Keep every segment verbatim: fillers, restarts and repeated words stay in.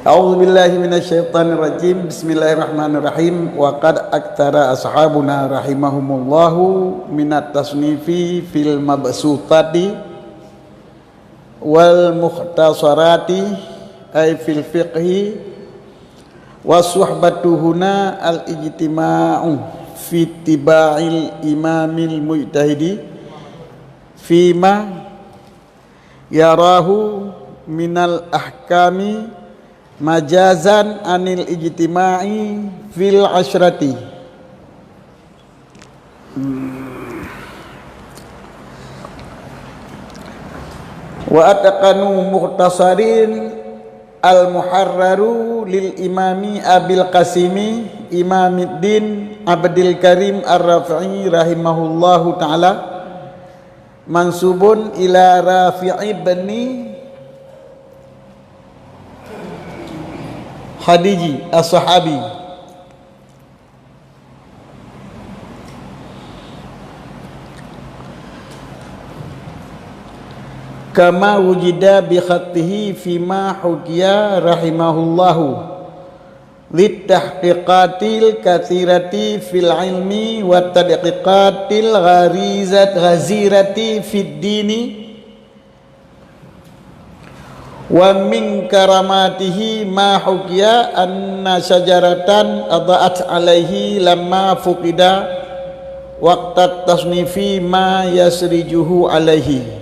A'udzubillahi minasyaitonirrajim. Bismillahirrahmanirrahim. Wa qad aktsara ashabuna rahimahumullahu minat tasnifi fil mabsutati wal mukhtasarati, ay fil fiqhi, wa suhbatu huna al-ijtima'u fi ittiba'il imamil mujtahidi fima yarahu minal ahkami majazan anil ijtima'i fil asyrati. Wa atqanu mukhtasarin al-muharraru lil imami Abil Qasimi Imamiddin Abdil Karim Ar-Rafi'i rahimahullahu ta'ala, mansubun ila Rafi'i ibni Khadiji As-Sahabi. Kama wujida bi khattihi fima hukiya rahimahullahu, litahqiqatil katsirati fil ilmi wa tadqiqatil gharizat ghazirati fid dini. Wa min karamatihi ma hukiya anna syajaratan adha'at alaihi lamma fuqida waqtat tasnifi ma yasrijuhu alaihi.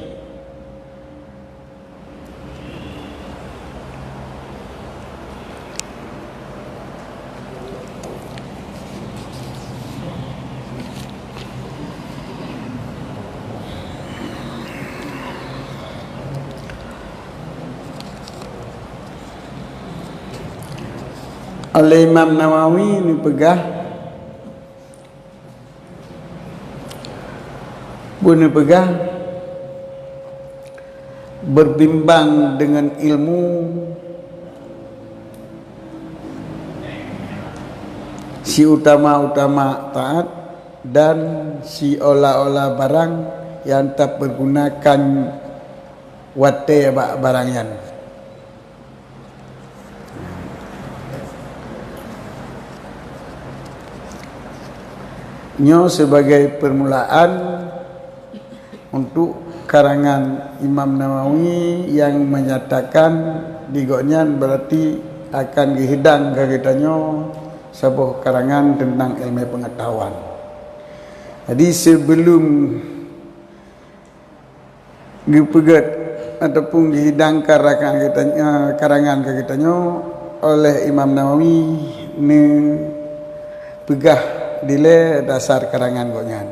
Oleh Imam Nawawi neupeugah, beu neupeugah, berbimbang dengan ilmu siutama-utama taat dan siolah-olah barang yang tapergunakan watée bak barang nyan. Nyoe sebagai permulaan untuk karangan Imam Nawawi yang menyatakan di gobnyan berarti akan geuhidang keu geutanyoe saboh karangan tentang ilmu pengetahuan. Jadi sebelum geupeugét ataupun geuhidangkan rakan geutanyoe, karangan keu geutanyoe oleh Imam Nawawi neupeugah dilée dasar karangan gobnyan.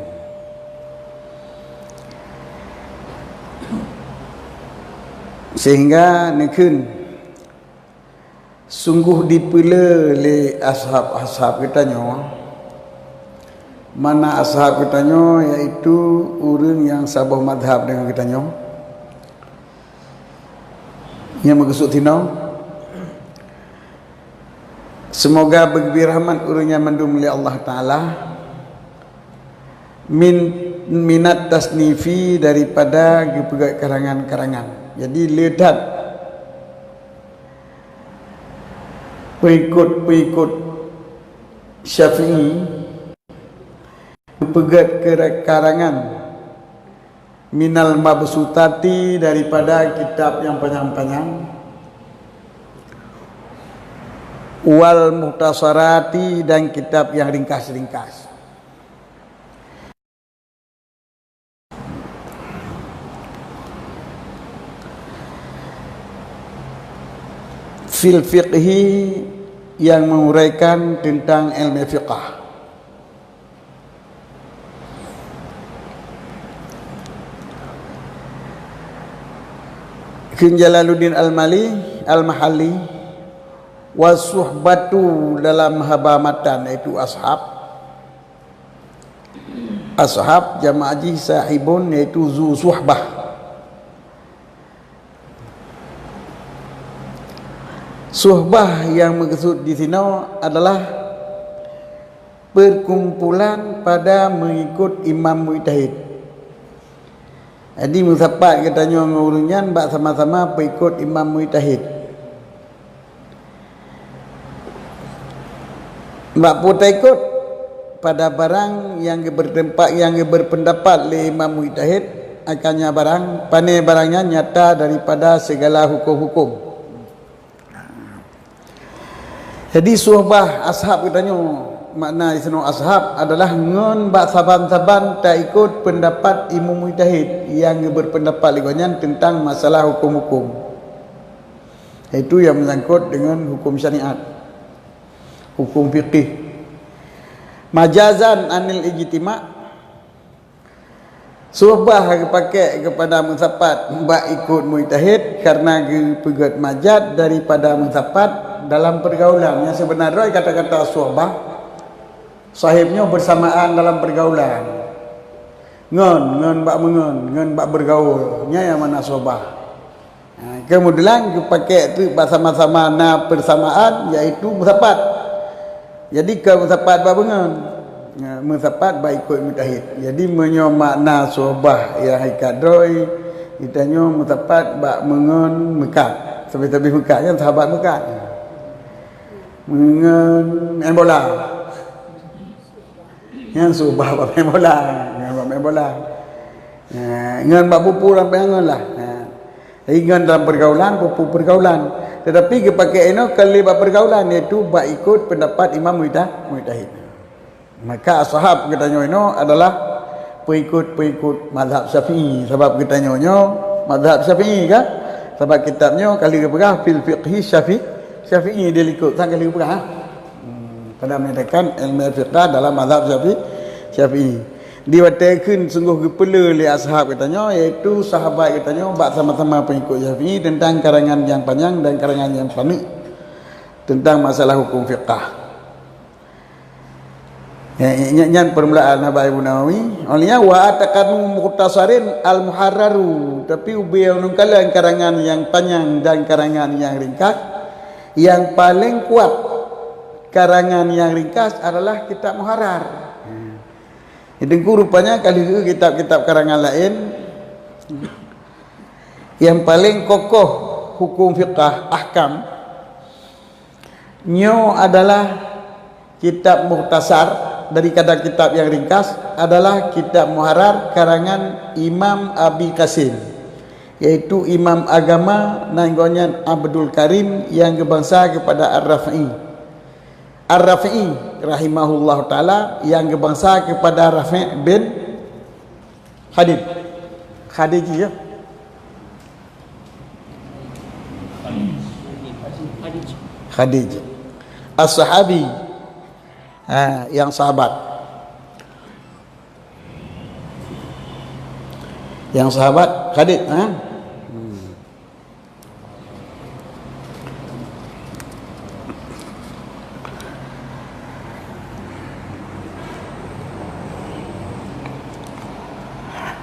Sehingga neukheun, sunggoh dipeule lé ashab-ashab geutanyoe, mana ashab geutanyoe, yaitu ureuëng nyang saboh madhab deungon geutanyoe. Nyang meukeusut sinoe, seumoga beugeubri rahmat ureuëng nyang mandum lé Allah Taala, min, minat tasnifi, daripada geupeugét karangan-karangan. Jadi le that pengikut-pengikut Syafi'i geupeugét keu karangan minal mabsutati, daripada kitab yang panjang-panjang, wal mukhtasarati, dan kitab yang ringkas-ringkas. Fil fiqhi, yang menguraikan tentang ilmu fiqah. Kheun Jalaluddin Al-Mali, Al-Mahalli, wa suhbatu dalam haba matan, yaitu ashab. Ashab, jamak jih sahibun, yaitu zu suhbah. Suhbah yang meukeusut di sinoe adalah perkumpulan pada mengikut imam mujtahid. Jadi meusapat geutanyoe ngon ureuëng nyan bak sama-sama peuikot imam mujtahid. Bak peue taikot? Pada barang nyang geubertempat, nyang geuberpendapat lé imam mujtahid akannya barang, pane barang nyan nyata daripada segala hukum-hukum. Jadi, suhbah ashab geutanyoe, makna isinoe ashab adalah ngon bak saban-saban taikot peundapat imam mujtahid nyang geuberpendapat lé gobnyan teuntang masalah hukum-hukum, yaitu nyang meusangkot deungon hukum syariat, hukum fiqih. Majazan anil ijtima', suhbah geupakék keupada meusapat bak ikot mujtahid karena geupeugét majaz daripada meusapat dalam peurgaulan. Nyang seubeuna droe kata-kata suhbah, sahib nyoe beursamaan dalam peurgaulan. Ngon, ngon bak meungon, ngon bak beurgaul. Nyan nyang makna suhbah. Ha, keumudian geupakék teuk bak sama-sama na peursamaan, yaitu meusapat. Jadi, kon meusapat bak beungon. Ha, meusapat bak ikot mujtahid. Jadi, meunyoe makna suhbah nyang hai ka droe, geutanyoe meusapat bak meungon meukat. Sabe-sabe meukat nyan sahabat meukat. Meungon main bola. Nyan suhbah bak main bola. Nyan bak main bola. Ha, ngon bak peue-peue lam peungangon lah. Ha. Jadi ngon dalam peurgaulan, peue-peue peurgaulan. Tetapi geupakék inoe kon lé bak peurgaulan, yaitu bak ikot peundapat imam mujta-, mujtahid. Maka ashab geutanyoe inoe adalah peuikot-peuikot mazhab Syafi'i. Sabab geutanyoe nyoe mazhab Syafi'i kan? Sabab kitab nyoe ka lheueh geupeugah fil fiqhi Syafi-, Syafi'i dilikot. Sang ka lheueh geupeugah, ha? Hmm, pada menyatakan ilmu fiqah dalam mazhab Syafi-, Syafi'i. Di watée kheun sunggoh geupeule lé ashab geutanyoe, yaitu sahabat geutanyoe bak sama-sama peuikot Syafi'i teuntang karangan nyang panyang dan karangan nyang paneuk teuntang masalah hukum fiqah. Nyan, nyan, nyan peurmulaan haba Ibu Nawawi. Oleh nyan, wa ataqanu mukhtasarin al-muharraru. Tapi ubé ureuëng kalon karangan nyang panyang dan karangan nyang ringkas, nyang paleng kuat karangan nyang ringkas adalah kitab Muharrar. Teungku rupanya ka lheueh kitab-kitab karangan laén nyang paleng kokoh hukum fiqah ahkam. Nyoe adalah kitab mukhtasar, dari kata kitab nyang ringkas, adalah kitab Muharrar karangan Imam Abi Qasim, yaitu imam agama nan gobnyan Abdul Karim nyang geubansa keupada Ar-Rafi'i. Ar-Rafi'i rahimahullahu taala nyang geubansa keupada Rafi' bin Khadij. Khadij, ya. Khadij. As-Sahabi. Ha, nyang sahabat. Nyang sahabat Khadij, ha? Hmm.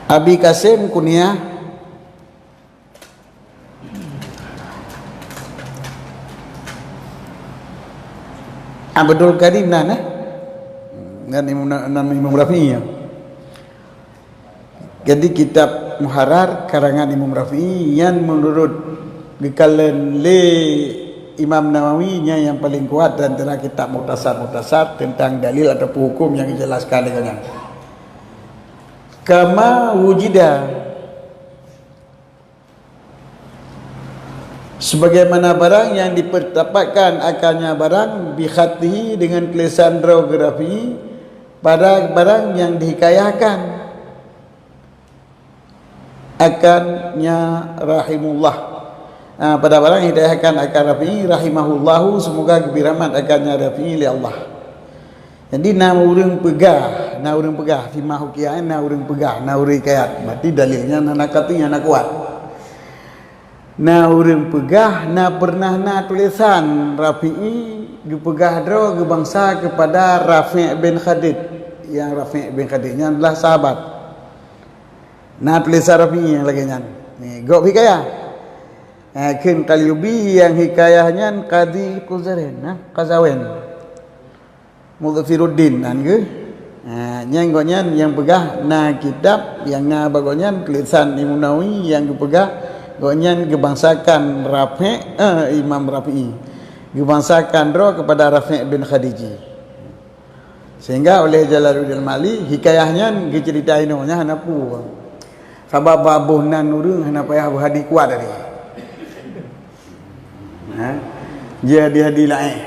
Abi Qasim kunyah Abdul Karim nan, eh? Nan Imam, nan Imam Rafi'i, ya. Jadi, kitab Muharrar karangan Imam Rafi'i nyan meunurot geukalon lé Imam Nawawi nyan nyang paleng kuat di antara kitab mukhtasar-mukhtasar teuntang dalil ataupun huköm nyang geujelaskan lé gobnyan. Kama wujida, sebagaimana barang nyang dipeutapatkan akannya barang, bikhatihi, dengan tulisan droe Rafi'i, pada barang nyang dihikayahkan akannya rahimullah. Ha, pada barang hikayahkan akan Rafi'i, rahimahullahu, semoga geubri rahmat akannya Rafi'i lé Allah. Jadi, na ureuëng peugah, na ureuëng peugah, fima hukiya, na ureuëng peugah, na ureuëng hikayat. Berarti dalilnya na, na kati, na kuat. Na ureuëng peugah, na pernah na tulisan Rafi'i geupeugah droe geubansa keupada Rafi' bin Khadij. Nyang Rafi' bin Khadij nyan adalah sahabat. Na tulisan Rafi'i nyang lagée nyan. Ni, gob hikayah. Eh, kheun Qalyubi nyang hikayah nyan Qadhi Quzaren, nah, Qazawen. Mudhfiruddin nan geuh. Ha, nyang gobnyan nyang peugah na kitab nyang na bak gobnyan tulisan Imam Nawawi nyang geupeugah gobnyan geubansakan Rafi', eh, Imam Rafi'i. Geubansakan droe keupada Rafi' bin Khadiji. Sehingga oleh Jalaluddin Al-Mahalli, hikayah nyan geuceurita inoe nyan hana peue. Sabab bak boh nan ureuëng hana payah beuhadi kuat tadi. Ha? Dia dihadi laén.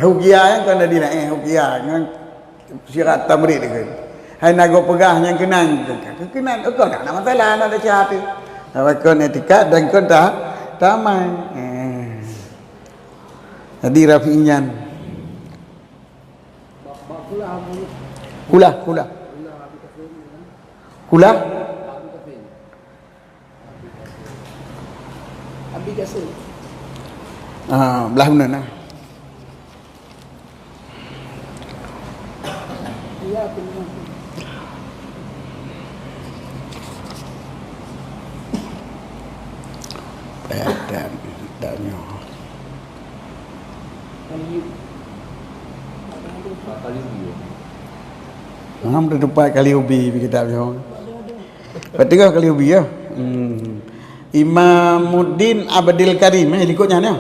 Hukia nyan kon hadi laén, hukia nyan syirat tamrid ke. Hai na gob peugah nyang keunan, keunan, oh, kon hana masalah, hana desya tu. Sabab kon iktikad dan kon ta-, tamai. Eh. Jadi Rafi'i nyan. Kulah, kulah. Kulah. Abi Kasim. Ah, belah mana nah? Iya, benar. Eh, dan, dan nyoe. Mam teutupat kali ubi di kitab nyoe. Beutôi kali ubi ya. Hmm. Imamuddin Abdul Karim, eh, likot nyan ya.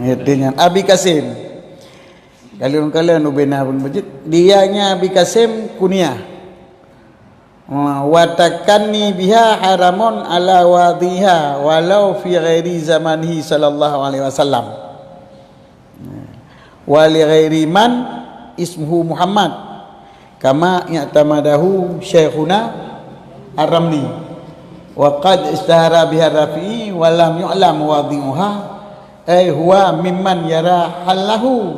Ngerti nyan. Abi Kasim. Kalau kalian ubena pun bejit, dia nya Abi Kasim kuniah. Wa takanni biha haramun ala wadhiha walau fi ghairi zamanihi sallallahu alaihi wasallam. Wa li ghairi man ismuhu Muhammad kama i'tamadahu Syaikhuna Ar-Ramli. Wa qad ishtahara biha Rafi'i wa lam yu'lam wadhi'uha. Ai huwa mimman yara halahu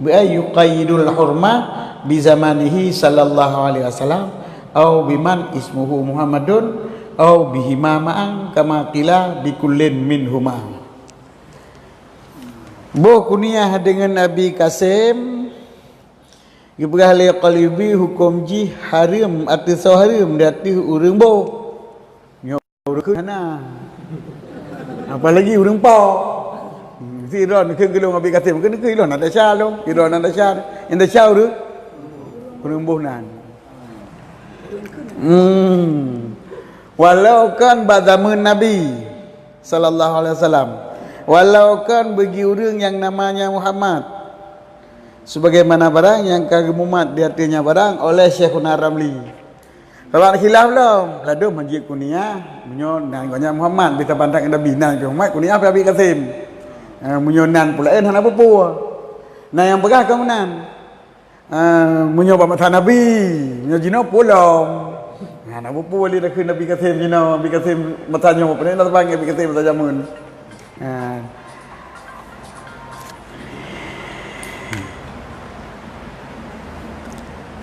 bi ay yuqayyidul hurma bi zamanihi sallallahu alaihi wasallam au biman ismuhu Muhammadun au bihima ma'an kama qila bi kullin minhuma. Boh kuniah deungon Abi Kasim geupeugah lé Qalibi huköm jih hareuem ateueh soe hareuem di ateueh ureuëng boh. Ureuëng kheun hana. Apalagi ureuëng po. Hmm, si droe neukheun keu lôn Abi Kasim, kheun keu lôn na desya lôn, si droe na desya. Nyang desya ureuëng, ureuëng boh nan. Hmm. Walau kon bak zameun Nabi sallallahu alaihi wasallam. Walau kon bagi ureuëng nyang namanya Muhammad. Sebagaimana barang nyang ka geumumat di ateueh nyan barang oleh Syekhuna Ramli. Sabab khilaf lom, ladôm hanjeuet kuniah, meunyoe nan gobnyan Muhammad, bisa bandang Nabi nan keu Muhammad, kuniah pih Abi Kasim. Eh, meunyoe nan peue laén hana peue-peue. Nah, nyang peugah keu meunan. Eh, meunyoe bak masa Nabi, meunyoe jinoe peue lom. Hana peue-peue lé takheun Abi Kasim jinoe, Abi Kasim masa nyoe, peue na teubang Abi Kasim masa jameun. Ha.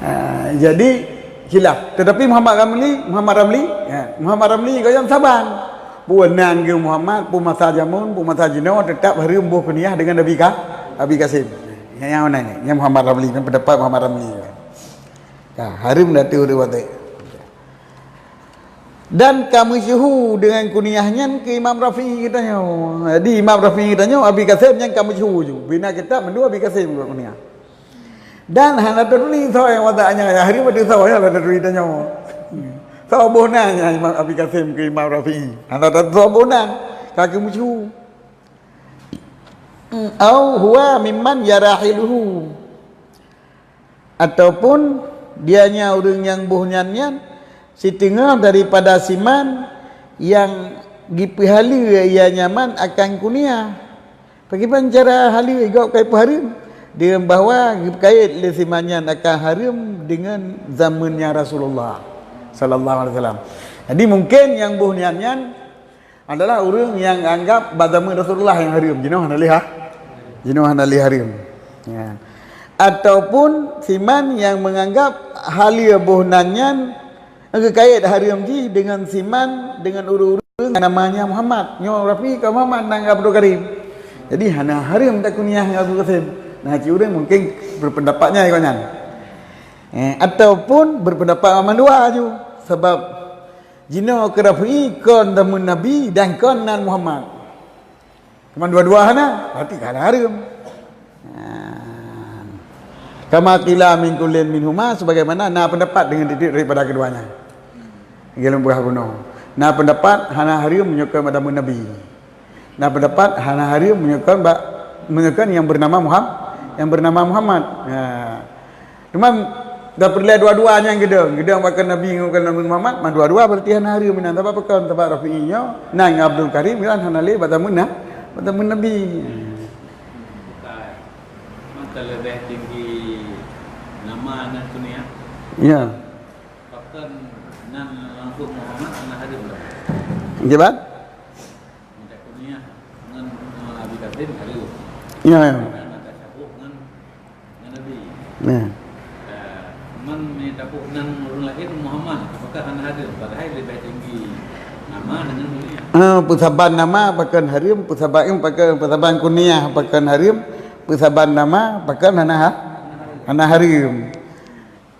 Ha, jadi, khilaf. Tetapi Muhammad Ramli, Muhammad Ramli, ya, Muhammad Ramli gobnyan saban. Peue nan geuh Muhammad, peue masa jameun, peue masa jinoe, teutap hareuem boh kuniah deungon Abi Ka-, Abi Kasim. Nyang, nyang mana ni? Nyang Muhammad Ramli, nyang pendapat Muhammad Ramli. Ka, hareuem dah tu, dah batai. Dan ka meusyeuhu deungon kuniah nyan keu Imam Rafi'i geutanyoe. Jadi Imam Rafi'i geutanyoe, Abi Kasim nyan ka meusyeuhu ju. Bina kitab mandum Abi Kasim kuniah. Dan hana taturi soe nyang watak nyan, nyang hareuem pada soe nyang hana taturi tanyoe. Soe boh nan nyan Imam Abi Kasim keu Imam Rafi'i. Hana taturi soe boh nan, ka keu meusyeuhu. Au huwa mimman yara haluhu. Ataupun dia nyan ureuëng nyang boh nyan nyan siteungoh daripada siman nyang geupeue haleue ia nyan man akan kuniah. Pakriban cara haleue gob ka ipeuhareuem? Deungon bahwa geukait lé siman nyan akan hareuem deungon zameunnya Rasulullah sallallahu alaihi wasallam. Jadi mungkin nyang boh nyan nyan adalah ureuëng nyang anggap bak zameun Rasulullah nyang hareuem, jinoe hana lé ha-, jinoe hana lé hareuem. Ya. Ataupun siman nyang menganggap haleue boh nan nyan geukait hareuem jih deungon siman deungon ureuëng-ureuëng nyang namanya Muhammad. Nyoe Rafi ka Muhammad nan Abdul Karim. Jadi hana hareuem takuniah ngon Abdul Kasim. Nah, cit ureuëng mungkin berpendapat nyan iko nyan. Eh, ataupun berpendapat mandua ju. Sabab jinoe keu Rafi'i kon zameun Nabi dan kon nan Muhammad. Cuma dua-dua hana, berarti ka hana hareuem. Ha. Kama qila min kullin minhuma, sebagaimana na pendapat deungon tieb-tieb daripada keduanya. Lagée lôn peugah bunoe. Na pendapat hana hareuem meunyoe kon bak zameun Nabi. Na pendapat hana hareuem meunyoe kon bak, meunyoe kon nyang bernama Muham-, yang bernama Muhammad. Ya. Cuma dah peureulèe dua-dua nyan geudong, geudong pakon Nabi ngon pakon Nabi Muhammad, mah dua-dua berarti hana hareuem inan. Sabab pakon? Sabab Rafi'i nyoe nan Abdul Karim kan hana lé bak tameun na, bak tameun Nabi. Bukan. Maka lebih tinggi nama nan kuniah. Ya. Pakon nan langsung Muhammad hana hareuem lah. Kiban? Minta kuniah ngon, ngon Abi Kasim hareuem. Ya, ya. Karena ada syabuh ngon, ngon Nabi. Ya. Eh, cuman ni tapuk nan ureueng laén Muhammad, apakah hana hareuem? Padahal lebih tinggi nama dengan kuniah. Ah, peusaban nama pakon hareuem, peusaban, pakon, peusaban kuniah pakon hareuem, peusaban nama pakon hana ha-, hana hareuem.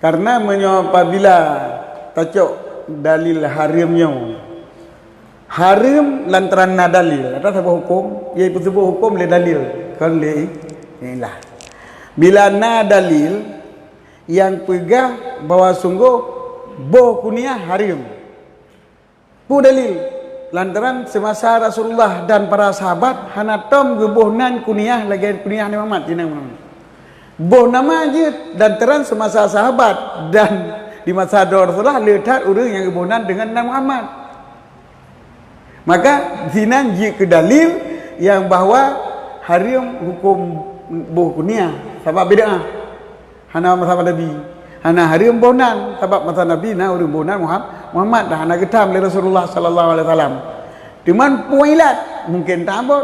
Karena meunyoe apabila tacok dalil hareuem nyoe, hareuem lantaran na dalil, ata saboh huköm, yaitu saboh huköm lé dalil, kon lé ilah. Bila na dalil nyang peugah bahwa sunggoh boh kuniah hareuem, peue dalil? Lantaran semasa Rasulullah dan para sahabat hana tom geuboh nan kuniah lagèe kuniah Nabi Muhammad, jihnyan Muhammad. Boh nama jeuet lantaran semasa sahabat dan di masa droe Rasulullah le that ureueng nyang geuboh nan deungon nan Muhammad. Maka sinan jeuet keu dalil nyang bahwa hareuem huköm boh kuniah sabab bid'ah. Hana masa Nabi. Hana hareuem boh nan, sabab masa Nabi na ureueng boh nan Muham-, Muhammad, dan hana geutam lé Rasulullah sallallahu alaihi wasallam. Cuman peue ilat, mungkin tabot,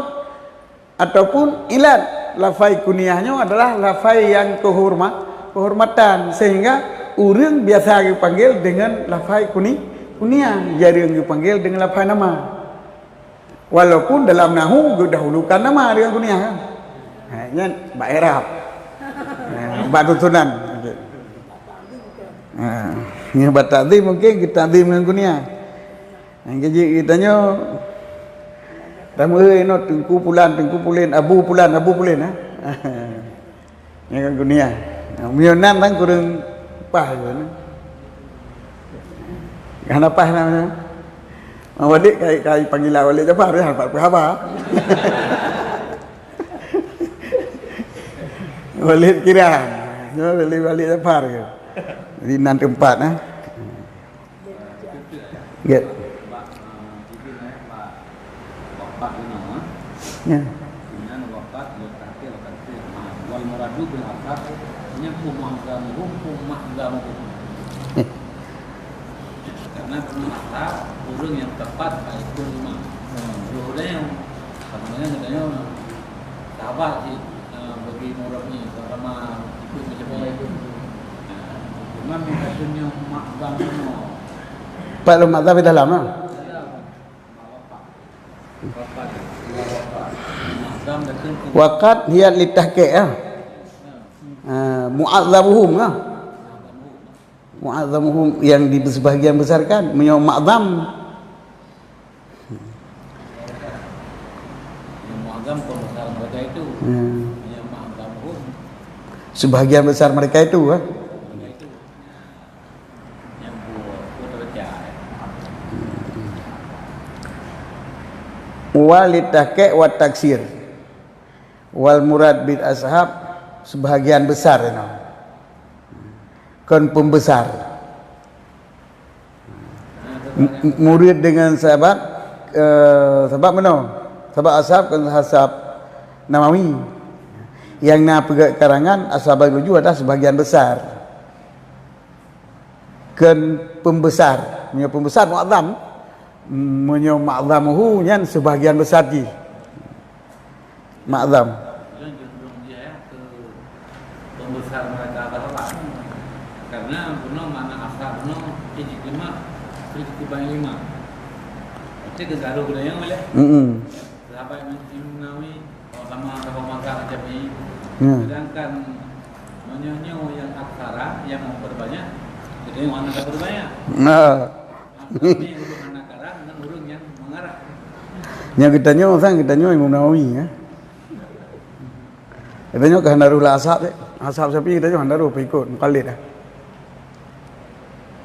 ataupun ilat lafai kuniah nyoe adalah lafai nyang keuhorma-, keuhormatan, sehingga ureueng biasa geupanggil deungon lafai kuni-, kuniah, jareueng geupanggil deungon lafai nama. Walaupun dalam nahu geudahulukan nama deungon kuniah, kan? Ha, nyan bak i'rab. Ha, bak susunan. Okey. Ha, nyan bak takzim mungkin geutakzim ngon kuniah. Nyang keujeuet geutanyoe, tamu, "Eh, inoe Teungku Pulan, Teungku Pulen, Abu Pulan, Abu Pulen," ha? Nyan kan kuniah. Nah, meunyoe nan, nan kureueng paih, kan? Hana paih namanya. Mak Walid kai, kai panggilan Walid Jafar, ya, hana peuhaba. Walid Kiran. Nyoe Walid, Walid Jafar ke? Jadi nan teumpat, eh. Gét. Ya. Wal muradu bil asar, nyan peue ma'zamuhum, peue ma'zamuhum. Karena peue asar, ureueng nyang tepat bak ikôt imam. Ureueng nyang, sebenarnya katanya sahabat sih, eh, bagi murab ni, sama ikut macam mana. Nah, imam yang katanya ma'zam semua. Pak lu ma'zam di dalam, ah? Waqat hiya litahqiq, ya. Ah, mu'azzamuhum, ya. Mu'azzamuhum yang di sebahagian besar kan, meunyoe ma'zam. Yang mu'azzam pembesar mereka itu. Hmm. Yang ma'zzamuhum. Sebahagian besar mereka itu, kan? Mereka itu. Wa litahqiq wa taksir. Wal murad bil ashab, sebahagian besar, you know. Kon pembesar. M-, m-, murid dengan sahabat, eh, sahabat mano? Sahabat ashab kon ashab Nawawi. Yang na peugah karangan ashab tujuh adalah sebahagian besar. Kon pembesar. Meunyoe pembesar mu'azzam, meunyoe ma'zamuhu nyan sebahagian besar jih. Ma'zam. Pembesar mereka sahabat. Karena bunoe makna asal bunoe ijtima fil ijtima lima. Berarti ke garu budaya boleh. Mm-mm. Sahabat Imam Nawawi, oh, sama, sama mazhab macam ni. Ya. Sedangkan meunyoe yang aksara, yang memperbanyak, jadi yang mana tak berbanyak. Nah. Kami ureueng hana karang ngon ureueng nyang mengarah. Nyang geutanyoe sang geutanyoe Imam Nawawi, ya. Geutanyoe ka hana roh lah ashab, eh. Ashab Syafi'i geutanyoe hana roh pengikut, mukallid, eh.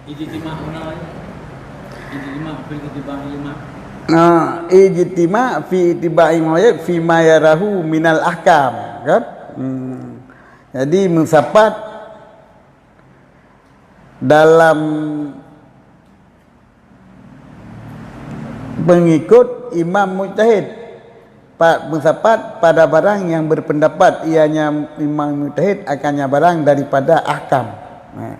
Ijtima' mana, ya? Ijtima' fil ittiba'i lima. Nah, ijtima' fi ittiba'i ma, fi ma yarahu minal ahkam, kan? Hmm. Jadi meusapat dalam pengikut imam mujtahid. Pat meusapat pada barang yang berpendapat ianya imam mujtahid akannya barang daripada ahkam. Nah,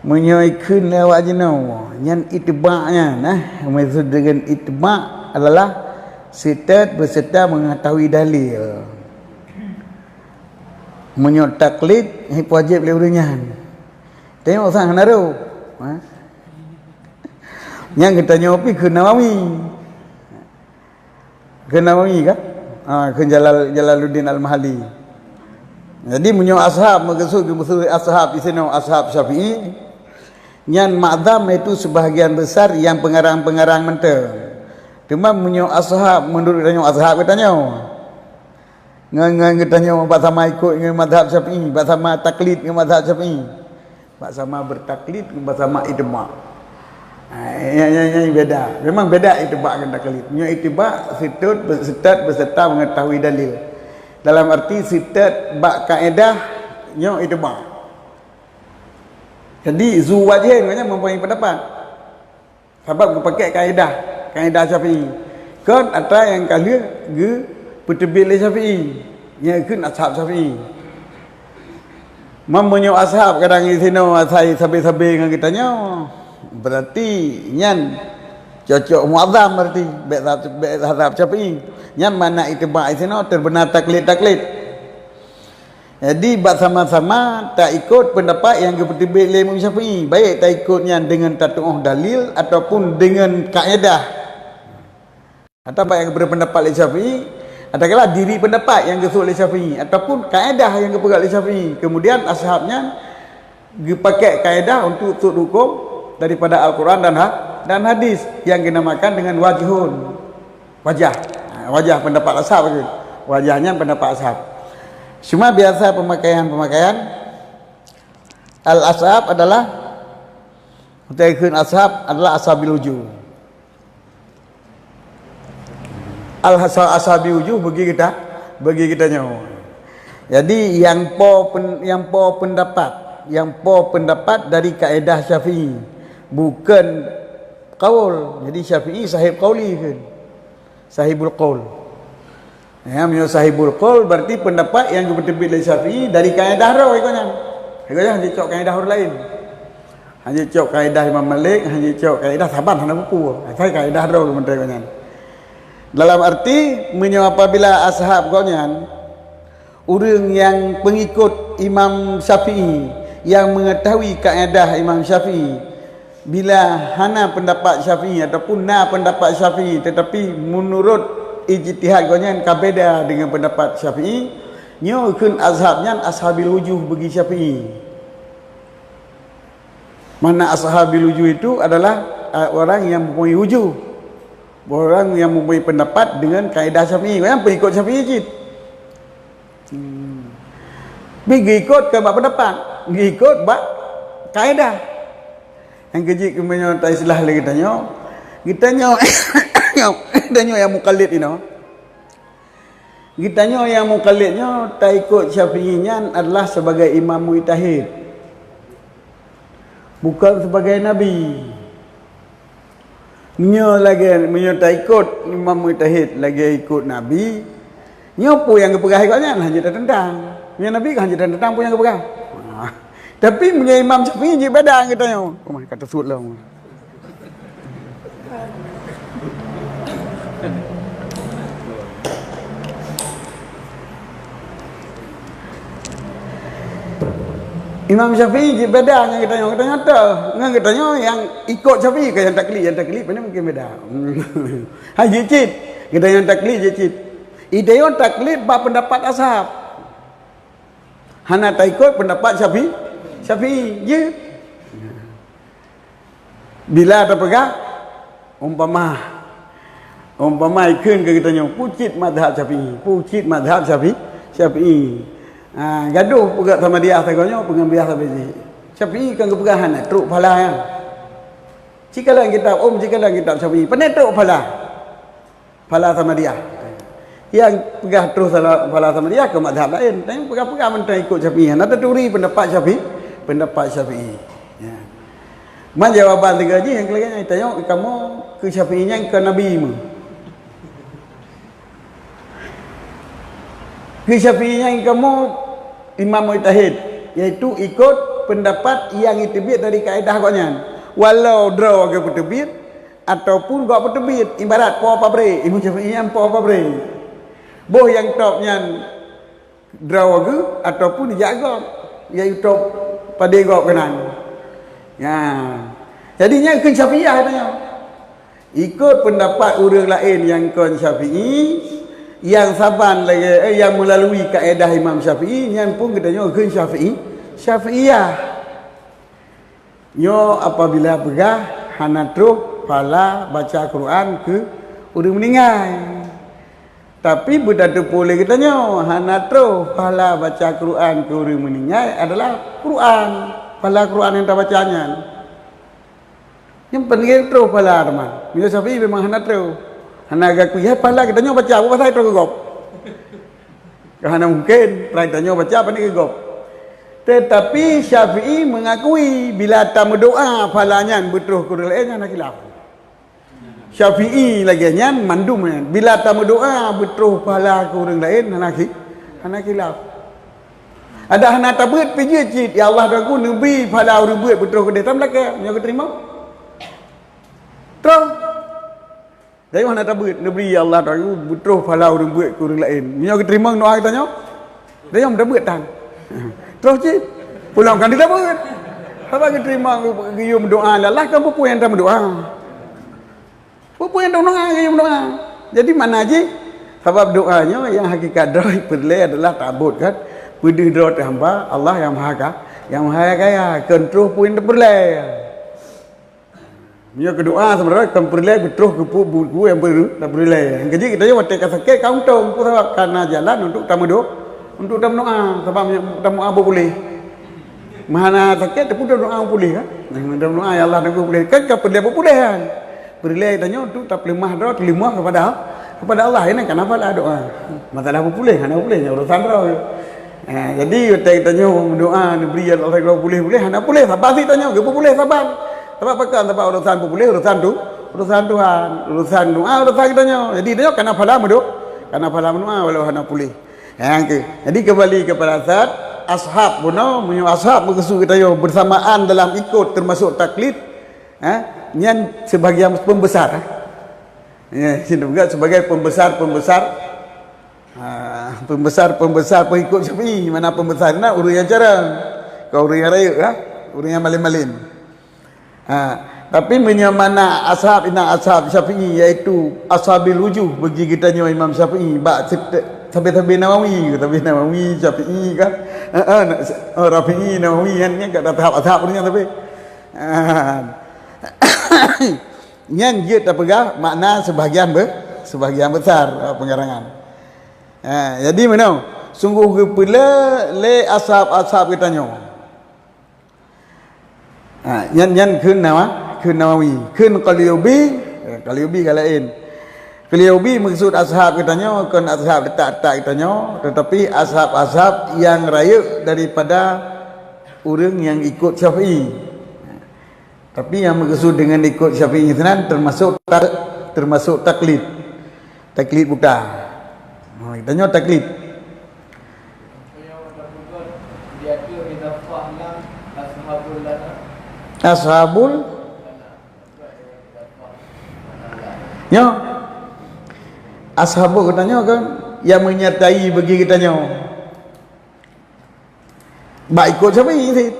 meunyoe ikheun lé awak jinoe, nyan itibak nyan, nah, maksud dengan itibak adalah seutôt beserta mengetahui dalil. Meunyoe taklid, hana wajéb lé ureuëng nyan. Tengok sang hana rôh. Ha? Nyang geutanyoe pi keu Nawawi. Keu Nawawi kan? Ha, keu Jalal, Jalaluddin Al-Mahalli. Jadi meunyoe ashab, meukeusud geumeusud ashab isinoe ashab Syafi'i, nyan ma'zam itu sebahagian besar yang pengarang-pengarang mantong. Teuma meunyoe ashab, menurut geutanyoe ashab geutanyoe. Ngon, ngon geutanyoe bak sama ikut ngon mazhab Syafi'i, bak sama taklid ngon mazhab Syafi'i. Bak sama bertaklid ngon bak sama itibak. Ha, nyang, nyang, nyang beda. Memang beda itibak ngon taklid. Nyoe itibak seutôt, seutôt beserta mengetahui dalil. Dalam arti seutôt bak kaedah nyoe itibak. Jadi zu wajhin ngon nyan mempunyai pendapat. Sabab geupakék kaedah, kaedah Syafi'i. Kon atra nyang ka lheueh geupeuteubiet lé Syafi'i, nyang kheun ashab Syafi'i. Meunyoe ashab kadang isinoe asai sabe-sabe ngon geutanyoe, berarti nyan cocok muazzam berarti, bék sa-, bék ashab Syafi'i. Nyan makna itibak isinoe teubeuna taklid-taklid. Jadi, bak sama-sama taikot peundapat nyang geupeuteubiet lé Imam Syafi'i, baik taikot nyan deungon tatuoh dalil ataupun deungon kaedah. Atawa nyang geupeuteubiet peundapat lé Syafi'i, atawa diri peundapat nyang geusut lé Syafi'i, ataupun kaedah nyang geupeugah lé Syafi'i. Kemudian, ashab nyan geupakék kaedah untuk sut huköm daripada Al-Quran dan ha-, dan hadis nyang geunamakan deungon wajhun. Wajah. Ha, wajah peundapat ashab tu. Wajah nyan peundapat ashab. Cuma biasa peumakaian-peumakaian, al-ashab adalah, utai kheun ashab adalah ashabil wujuh. Al-ashab, ashabil wujuh bagi kita, bagi kita nyoe. Jadi, nyang po pen-, nyang po peundapat, nyang po peundapat dari kaedah Syafi'i, bukan kaul. Jadi, Syafi'i sahib kauli kheun. Sahibul qaul. Ya, meunyoe sahibul qaul, berarti peundapat nyang geupeuteubiet lé Syafi'i dari kaedah droe ikot nyan. Ikot nyan hana jicok kaedah ureuëng laén. Hana jicok kaedah Imam Malik, hana jicok kaedah saban hana buku. Asai kaedah droe geumeuteubiet ikot nyan. Dalam arti, meunyoe apabila ashab gobnyan, ureuëng nyang peungikot Imam Syafi'i, nyang meungeutahui kaedah Imam Syafi'i, bila hana peundapat Syafi'i ataupun na peundapat Syafi'i, teutapi meunurot ijtihad gobnyan ka beda deungon peundapat Syafi'i, nyoe kheun ashab nyan ashabil wujuh bagi Syafi'i. Makna ashabil wujuh itu adalah, a, orang yang mempunyai wujuh. Orang yang mempunyai peundapat deungon kaedah Syafi'i. Gobnyan peungikot Syafi'i cit. Hmm. Tapi geuikot kon bak peundapat, geuikot bak kaedah. Nyang keujeuet keu meunyoe ta istilah lé geutanyoe, geutanyoe, geutanyoe nyang mukallid inoe. Geutanyoe nyang mukallid nyoe taikot Syafi'i nyan adalah sebagai imam mujtahid. Bukan sebagai nabi. Meunyoe lagée, meunyoe taikot imam mujtahid lagée ikot nabi, nyoe peue nyang geupeugah ikot nyan hana jeuet tateuntang. Meunyoe nabi kan hana jeuet tateuntang peue nyang geupeugah. Tapi meunyoe Imam Syafi'i jeuet beda ngon geutanyoe. Oh, ka teusut lom. Imam Syafi'i jibeda ngon geutanyoe, geutanyoe toh, ngon geutanyoe nyang ikot Syafi'i, ka nyang taklid, nyang taklid pane mungken beda. Hai jicit, geutanyoe nyang taklid jicit. Geutanyoe taklid bak peundapat ashab. Hana taikot peundapat Syafi'i, Syafi'i, jeuet. Bila tapeugah, umpama, umpama ikheun keu geutanyoe, pucit mazhab Syafi'i, pucit mazhab Syafi'i, Syafi'i. Ha, gadoh peugah sama dia sagoe nyoe, peungambiah sabe jih. Syafi'i kan geupeugah hana trok pahala nyan. Cikalon kitab, um, cikalon kitab Syafi'i, pane trok pahala. Pahala sama dia. Nyang peugah troh sala-, phala Samariyah keu mazhab laén. Nyang peugah-peugah mantong ikot Syafi'i. Hana taturi pendapat Syafi'i, pendapat Syafi'i. Ya. Man jawaban tiga jih nyang keulagèe nyan, tanyong kamoe keu Syafi'i nyan keu Nabi meuh. Keu Syafi'i nyan kamoe imam mujtahid, yaitu ikot pendapat nyang jiteubiet dari kaedah gobnyan. Walau droe geupeuteubiet ataupun gob peuteubiet, ibarat po pabrék, Imam Syafi'i nyan po pabrék. Boh nyang top nyan droe geuh ataupun jak gob, yaitu top padé gob keunan. Ya. Jadi nyan kheun Syafi'iyah geutanyoe. Ikot pendapat ureuëng laén nyang kon Syafi'i, nyang saban lagèe, eh, nyang meulalui kaedah Imam Syafi'i, nyan pun geutanyoe kheun Syafi'i, Syafi'iyah. Nyoe apabila peugah hana troh phala baca Quran keu ureuëng meuninggai. Tapi beutateupeue lé geutanyoe, hana troh phala baca Quran keu ureuëng meuninggai adalah Quran, phala Quran nyang tabaca nyan. Nyan pane troh phala teuma. Meunyoe Syafi'i memang hana troh. Hana geukui, hai phala geutanyoe baca, peue pasai troh keu gob? Ka hana mungken, phala geutanyoe baca pane keu gob. Tetapi Syafi'i mengakui bila tameudoa phala nyan beutroh keu ureuëng laén nyan hana khilaf. Syafi'i lagèe nyan mandum nyan. Bila tameudoa beutroh phala keu ureuëng laén hana khi-, hana khilaf. Adak hana tabeuet pih jeuet cit, "Ya Allah, Tuhanku, neubri phala ureuëng beuet beutroh keudeh." Tam lakèe, nyoe geuteurimong. Troh. Gayuh hana tabeuet, neubri, "Ya Allah, Tuhanku, beutroh phala ureuëng beuet keu ureuëng laén." Nyoe geuteurimong doa geutanyoe? Gayuh hana tabeuet tan. Troh cit. Pulang kan tabeuet. Haba geuteurimong geuyue meudoa, Allah kan peue-peue nyang tameudoa. Peue-peue nyang doa, geuyue meudoa. Jadi makna jih, sabab doa nyoe nyang hakikat droe peureulèe adalah ta'abud kan. Peudeuh droe teuh hamba Allah nyang maha ka-, nyang maha kaya, kon troh peue nyang tapeureulèe. Meunyoe keu doa sebenarnya kon peureulèe beutroh keu peue buku nyang peureulèe, tapeureulèe. Nyang keujeuet geutanyoe watèe ka sakét ka untông, peue sabab? Kana jalan untuk tameudo-, untuk tameudoa, sabab tameudoa beupuléh. Meuhana sakét, tapi doa puléh kan? Nah, doa, "Ya Allah, tanggong puléh." Kan ka peureulèe puléh kan? Peureulèe tanyoe tu tapeuleumah droe, teuleumah kepada, kepada Allah. Ini kenapa lah doa? Masalah puléh, hana puléh, urusan droe. Eh, jadi, watèe tanyoe doa, neubri ya Allah, tanggong puléh, puléh, hana puléh, sabar sit tanyoe, geupuléh, sabar. Sabab pakon? Sabab urusan puléh, urusan tu, urusan Tuhan. Urusan doa, urusan tanyoe. Jadi, tanyoe kana phala meudo-, kana phala meudoa, walau hana puléh. Nyang keu-, jadi kembali kepada asad, ashab bunoe, meunyoe ashab meukeusud geutanyoe bersamaan dalam ikut termasuk taklid, eh, nyan sebagian pembesar, eh. Ya, sinoe juga sebagai pembesar-pembesar, ah, pembesar-pembesar pengikut Syafi'i. Mana pembesar na ureuëng nyang carông, kon ureuëng nyang rayeuk, ha? Ureuëng nyang malém-malém. Ha, tapi meunyoe mana ashab, ingat ashab Syafi'i, yaitu ashabil wujuh bagi geutanyoe Imam Syafi'i, bak sit-, sabe-sabe Nawawi, sabe Nawawi, Syafi'i kan? Ha, ha, oh, Rafi'i, Nawawi, nyan, nyan ka tahap ashab nyan tapi. Ha. Nyan jeuet tapeugah makna sebahagian be-, sebahagian besar, ha, pengarangan. Ha, jadi meunoe, sungguh geupeulé lé ashab-ashab geutanyoe. Ha, nyan, nyan kheun Nawa-, kheun Nawawi, kheun Qalyubi, eh, Qalyubi ka laén. Qalyubi meukeusud ashab geutanyoe, kon ashab that-that geutanyoe, tetapi ashab-ashab nyang rayeuk daripada ureuëng nyang ikut Syafi'i. Tapi nyang meukeusud deungon ikut Syafi'i sinan termasuk ta-, termasuk taklid. Taklid buta. Ha, geutanyoe taklid. Ashabul. Nyoe. Ashabul geutanyoe kan nyang menyertai bagi geutanyoe. Bak ikut Syafi'i sit.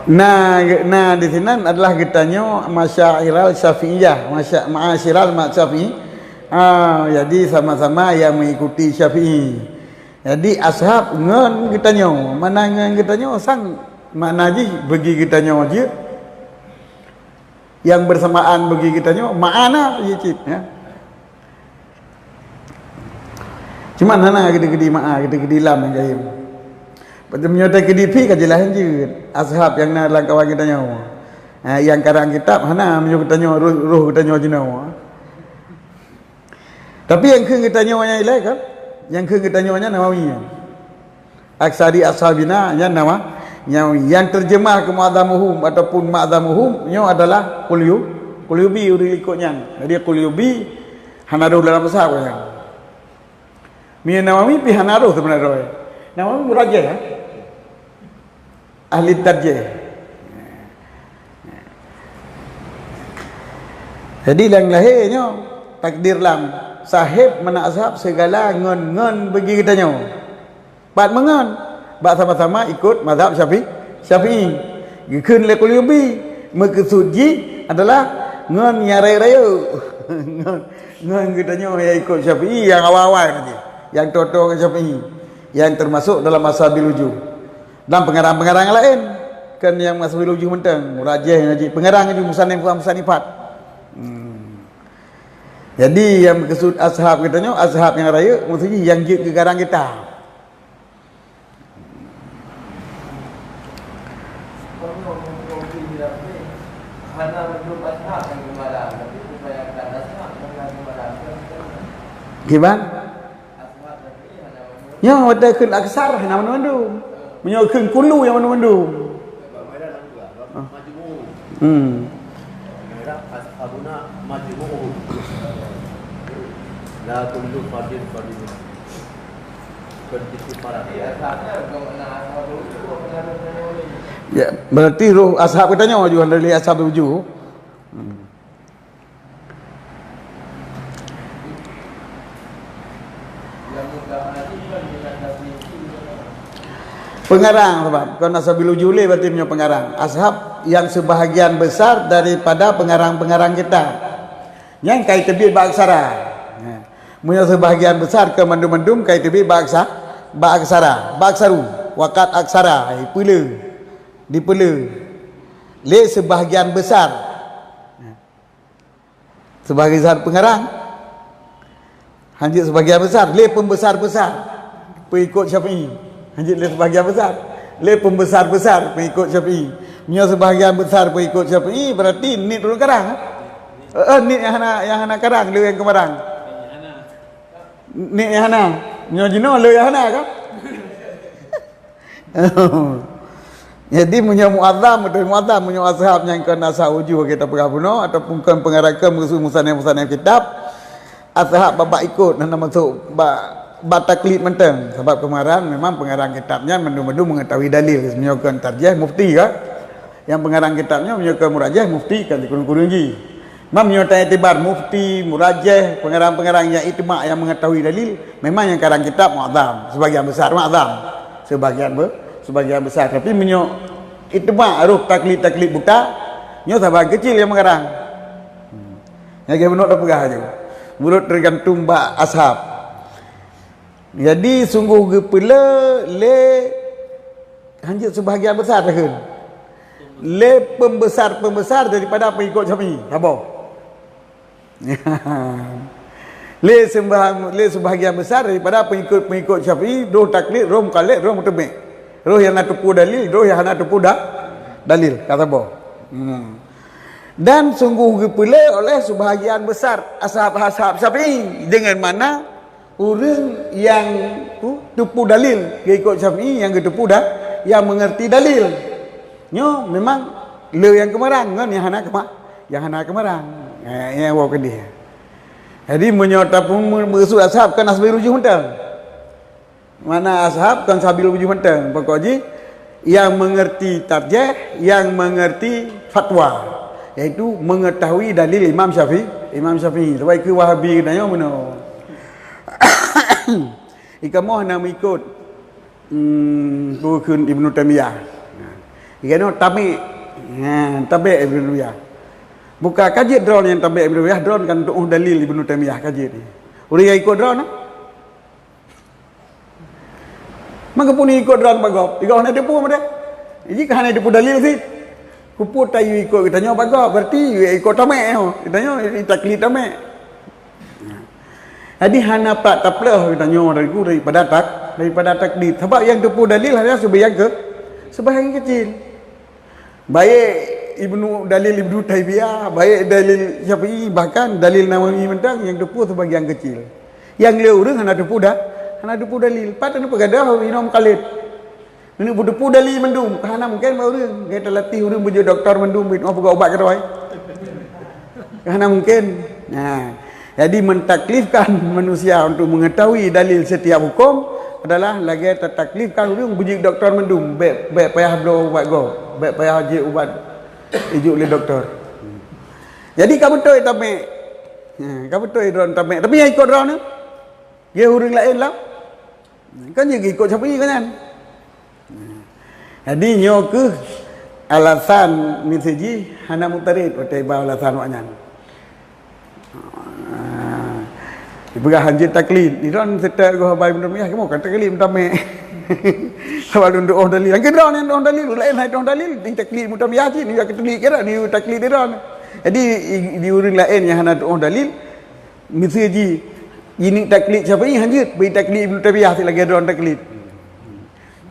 Na, na di sinan adalah geutanyoe masyairal Syafi'iyah, masya-, ma'asyiral ma-, Syafi'i. Ah, jadi sama-sama nyang mengikuti Syafi'i. Jadi ashab ngon geutanyoe, mana ngon geutanyoe sang makna jih bagi geutanyoe jeuet. Nyang bersamaan bagi geutanyoe, ma'ana jih cit, ya. Cuma hana geude-geude ma'a, geude-geude lam nyang jahil. Meunyoe takeudi pih ka jeulaih jeuet, ashab nyang na lam kawan geutanyoe. Ha, nyang karang kitab hana, meunyoe geutanyoe roh, roh geutanyoe jinoe. Tapi nyang kheun geutanyoe nyang ilée kan? Nyang kheun geutanyoe nyan Nawawi nyan. Aksari ashabina nyan nama? Nawawi. Nyang terjemah keu mu'adzamuhum ataupun ma'dhamuhum nyoe adalah Qulyu-, Qulyubi ureuëng likot nyan. Jadi Qulyubi hana roh dalam mazhab nyan. Meunyoe Nawawi pih hana roh seubeuna droe. Nawawi murajih, ya. Ahli tarjih. Jadi nyang lahé nyoe takdir lam sahib meunan ashab sigala ngon, ngon bagi geutanyoe. Pat meungon, bak sama-sama ikot mazhab Syafi-, Syafi'i. Geukheun lé Qulyubi, meukeusud jih adalah ngon nyang rayeuk-rayeuk. Ngon, ngon geutanyoe nyang ikot Syafi'i nyang awai-awai tadi, nyang toe-toe ngon Syafi'i, nyang teumasok dalam ashabil wujuh. Dan peungarang-peungarang laén, kan nyang ashabil wujuh mantong, murajih ngaji peungarang ju musannif-, musannifat. Hmm. Jadi nyang meukeusud ashab geutanyoe, ashab nyang rayeuk, maksud jih nyang jeuet keu karang kitab. Kiban? Nyoe watée kheun aksar hana mandum-mandum. Meunyoe kheun kullu nyang mandum-mandum. Hmm. Ashabuna majmu'uhum. La kullu fardin fardin. Ya, berarti roh ashab geutanyoe juga dari ashab tujuh. Hmm. Pengarang, sebab kon ashabil wujuh lé, berarti meunyoe pengarang. Ashab yang sebahagian besar daripada pengarang-pengarang kitab. Nyang ka iteubiet bak aksara. Meunyoe sebahagian besar keu mandum-mandum ka iteubiet bak aksa-, bak aksara, bak aksaru, waqad aksara, ipeule, dipeule lé sebahagian besar. Sebahagian besar pengarang. Hanjeuet sebahagian besar lé pembesar-besar pengikut Syafi'i. Hanjeuet lé sebahagian besar lé pembesar-besar pengikut Syafi'i. Meunyoe sebahagian besar pengikut Syafi'i, berarti niet ureuëng karang, eh? Eh, niet nyang hana, nyang hana karang, lé nyang keumarang. Niet nyang hana. Meunyoe jinoe lé nyang hana kan? Jadi meunyoe muazzam, beutôi muazzam, meunyoe ashab nyang kon ashabil wujuh kita peugah bunoe ataupun kon pengarang, kon musanif-musanif kitab, ashab bak, bak ikot, hana masuk bak, bak taklid mantong. Sabab keumarang memang pengarang kitab nyan mandum-mandum mengetahui dalil. Meunyoe kon tarjih, mufti kan? Nyang pengarang kitab nyoe meunyoe kon murajih, mufti kan dikurung-kurung jih. Mam nyoe ta iktibar mufti, murajih, pengarang-pengarang nyang ijma nyang mengetahui dalil, memang nyang karang kitab muazzam, sebagian besar muazzam. Sebagian be-, sebagian besar. Tapi meunyoe ijma roh taklid-taklid buta, nyoe saban keucil nyang mengarang. Hmm. Nyang geuh bunoe tapeugah aju. Meunurot tergantung bak ashab. Jadi sungguh geupeule lé hanjeuet sebahagian besar takheun. Lé pembesar-pembesar daripada pengikut Syafi'i. Saboh. Lé sembah-, lé sebahagian besar daripada pengikut-pengikut Syafi'i, roh taklid, roh mukhalif, roh muteubiq. Roh nyang na teupeue dalil, roh nyang hana teupeue da-, dalil. Ka saboh. Hmm. Dan sungguh geupeule oleh sebahagian besar ashab-ashab Syafi'i dengan makna ureuëng nyang tu teupeue dalil, geuikot Syafi'i nyang geuteupeue da-, nyang mengerti dalil. Nyoe memang le nyang keumarang ngon nyang hana keuma-, nyang hana keumarang. Eh, nyang woe keudeh. Jadi meunyoe tapeumu-, meukeusud ashab kan ashabil wujuh mantong. Mana ashab kan ashabil wujuh mantong. Pokok jih yang mengerti tarjih, yang mengerti fatwa, yaitu mengetahui dalil Imam Syafi'i, Imam Syafi'i. Sebab keu Wahabi geutanyoe meunoe. Ikamoe hana meuikot, hmm, peue kheun Ibnu Taimiyah. Ikamoe tabek. Ha, tabek Ibnu Taimiyah. Buka ka jeuet droeneuh nyang tabek Ibnu Taimiyah, droeneuh kan tuoh dalil Ibnu Taimiyah ka jeuet. Ureuëng nyang ikot droeneuh. Maka pun ikot droeneuh bak gob, ikot hana teupeue meudah. Jika hana teupeue dalil sit. Kupeue tayue ikot geutanyoe bak gob, berarti yue ikot tamek nyoe. Geutanyoe taklid tamek. Jadi hana pat taplôh geutanyoe dari ku daripada tak-, daripada taklid. Sebab nyang teupeu dalil hanya sebahagian ke, sebahagian kecil. Baik Ibnu, dalil Ibnu Taimiyah, baik dalil Syafi'i, bahkan dalil Nawawi mantong nyang teupeu sebahagian kecil. Nyang lé ureuëng hana teupeu dah, hana teupeu dalil. Pat na peugadah inoe mukallid. Meunyoe beuteupeue dalil mandum, ka hana mungken bak ureuëng. Gaya talatih ureuëng beujeuet doktor mandum, bit mau peugah ubat keudroe. Ka hana mungken. Nah, jadi mentaklifkan manusia untuk mengetahui dalil setiap hukum adalah lagée tataklifkan ureuëng beujeuet doktor mandum, bék, bék payah bloe ubat gob, bék payah jeuet ubat ijuk lé doktor. Jadi ka beutôi tamek. Ha, ka beutôi droe tamek. Tapi nyang ikot droe ni, dia ureuëng lain lah. Kan jeuet ikot Syafi'i kan nyan. Jadi nyoe keuh alasan miseue jih hana mutarid watée ba alasan awaknyan. Dipeugah hanjeuet taklid. Di dalam seutôt goh haba Ibnu Taimiyah, kamoe kan taklid meutamé. Sabab lôn tuoh dalil. Nyang keudroe nyang tuoh dalil, laén hai tuoh dalil, di taklid Ibnu Taimiyah cit, ni ka taklid kira, ni taklid di dalam. Jadi di ureuëng laén nyang hana tuoh dalil, miseue jih ini taklid Syafi'i hanjeuet, bagi taklid Ibnu Taimiyah sit lagée droe taklid.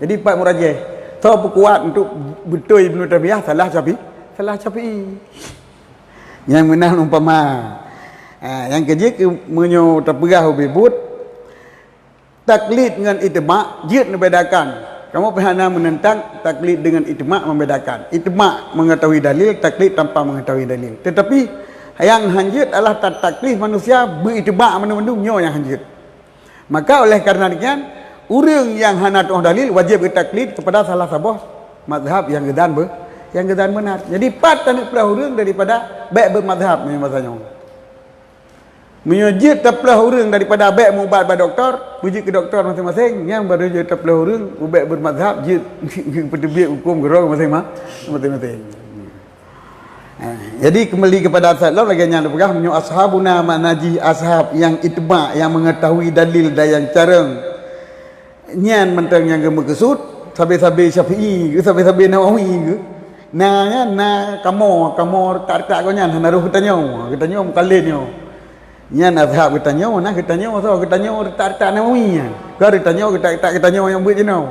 Jadi pat murajih. Soe peukuat untuk beutôi Ibnu Taimiyah salah Syafi'i, salah Syafi'i. Nyang meunan umpama. Ha, nyang keujeuet keu meunyoe tapeugah ubé buet, taklid ngon itibak jeuet neubedakan. Kamoe pih hana meunentang taklid dengan itibak membedakan. Itibak mengetahui dalil, taklid tanpa mengetahui dalil. Tetapi nyang hanjeuet adalah tataklif manusia beuitibak mandum-mandum nyoe nyang hanjeuet. Maka oleh karena demikian, ureuëng nyang hana tuoh dalil wajéb geutaklid kepada salah saboh mazhab nyang geudan be-, nyang geudan benar. Jadi pat taneuk peulaih ureuëng daripada bék beumazhab meunyoe masa nyoe. Meunyoe jeuet tapeulaih ureuëng daripada bék meuubat bak doktor, beujeuet keu doktor maséng-maséng, nyan baru jeuet tapeulaih ureuëng ubék beumazhab jeuet peuteubiet huköm keudroe maséng-ma-, maséng-maséng. Ha, jadi kembali kepada asal lom lagée nyan peugah meunyoe ashabuna makna jih ashab nyang itibak, nyang mengetahui dalil dan nyang carong. Nyan mantong nyang geumeukeusut, sabe-sabe Syafi'i ke, sabe-sabe Nawawi ke. Na nyan, na kamoe, kamoe retak-retak gobnyan hana roh geutanyoe, geutanyoe mukallid nyoe. Nyan mazhab geutanyoe, na geutanyoe soe, geutanyoe retak-retak Nawawi nyan. Ka geutanyoe retak-retak geutanyoe nyang buet jinoe.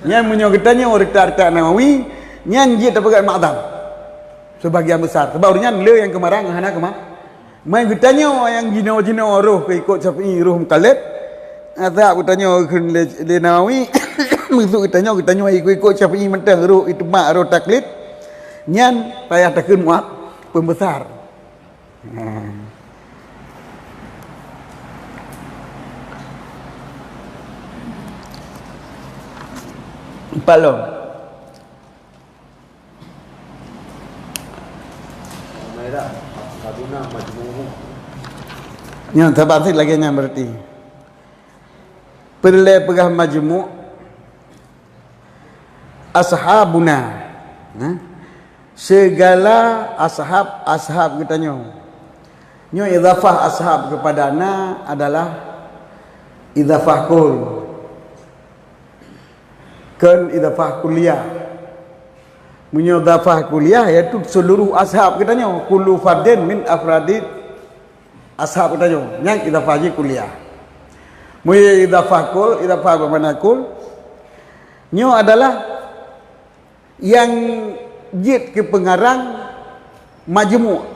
Nyan meunyoe geutanyoe retak-retak Nawawi, nyan jeuet tapeugah mazhab. Sebahagian besar. Sebab ureuëng nyan le nyang keumarang hana keuma-, Mai geutanyoe nyang jinoe-jinoe roh keu ikot Syafi'i roh mukallid. Ata geutanyoe kheun lé, lé Nawawi, maksud geutanyoe, geutanyoe ikot-ikot Syafi'i mantong roh itibak roh taklid. Nyan payah takheun muat pembesar. Ha. Empat lom. Nyan saban sit lagée nyan berarti. Peureulée peugah majmu', ashabuna. Nah, segala ashab, ashab geutanyoe. Nyoe idhafah ashab kepada na adalah idhafah kul. Kon idhafah kulliyah. Meunyoe idhafah kulliyah, yaitu seluruh ashab geutanyoe, kullu fardin min afradi ashab geutanyoe, nyan idhafah jih kulliyah. Meunyoe idhafah kul, idhafah bermakna kul, nyoe adalah nyang jeuet keu peungarang majmu'.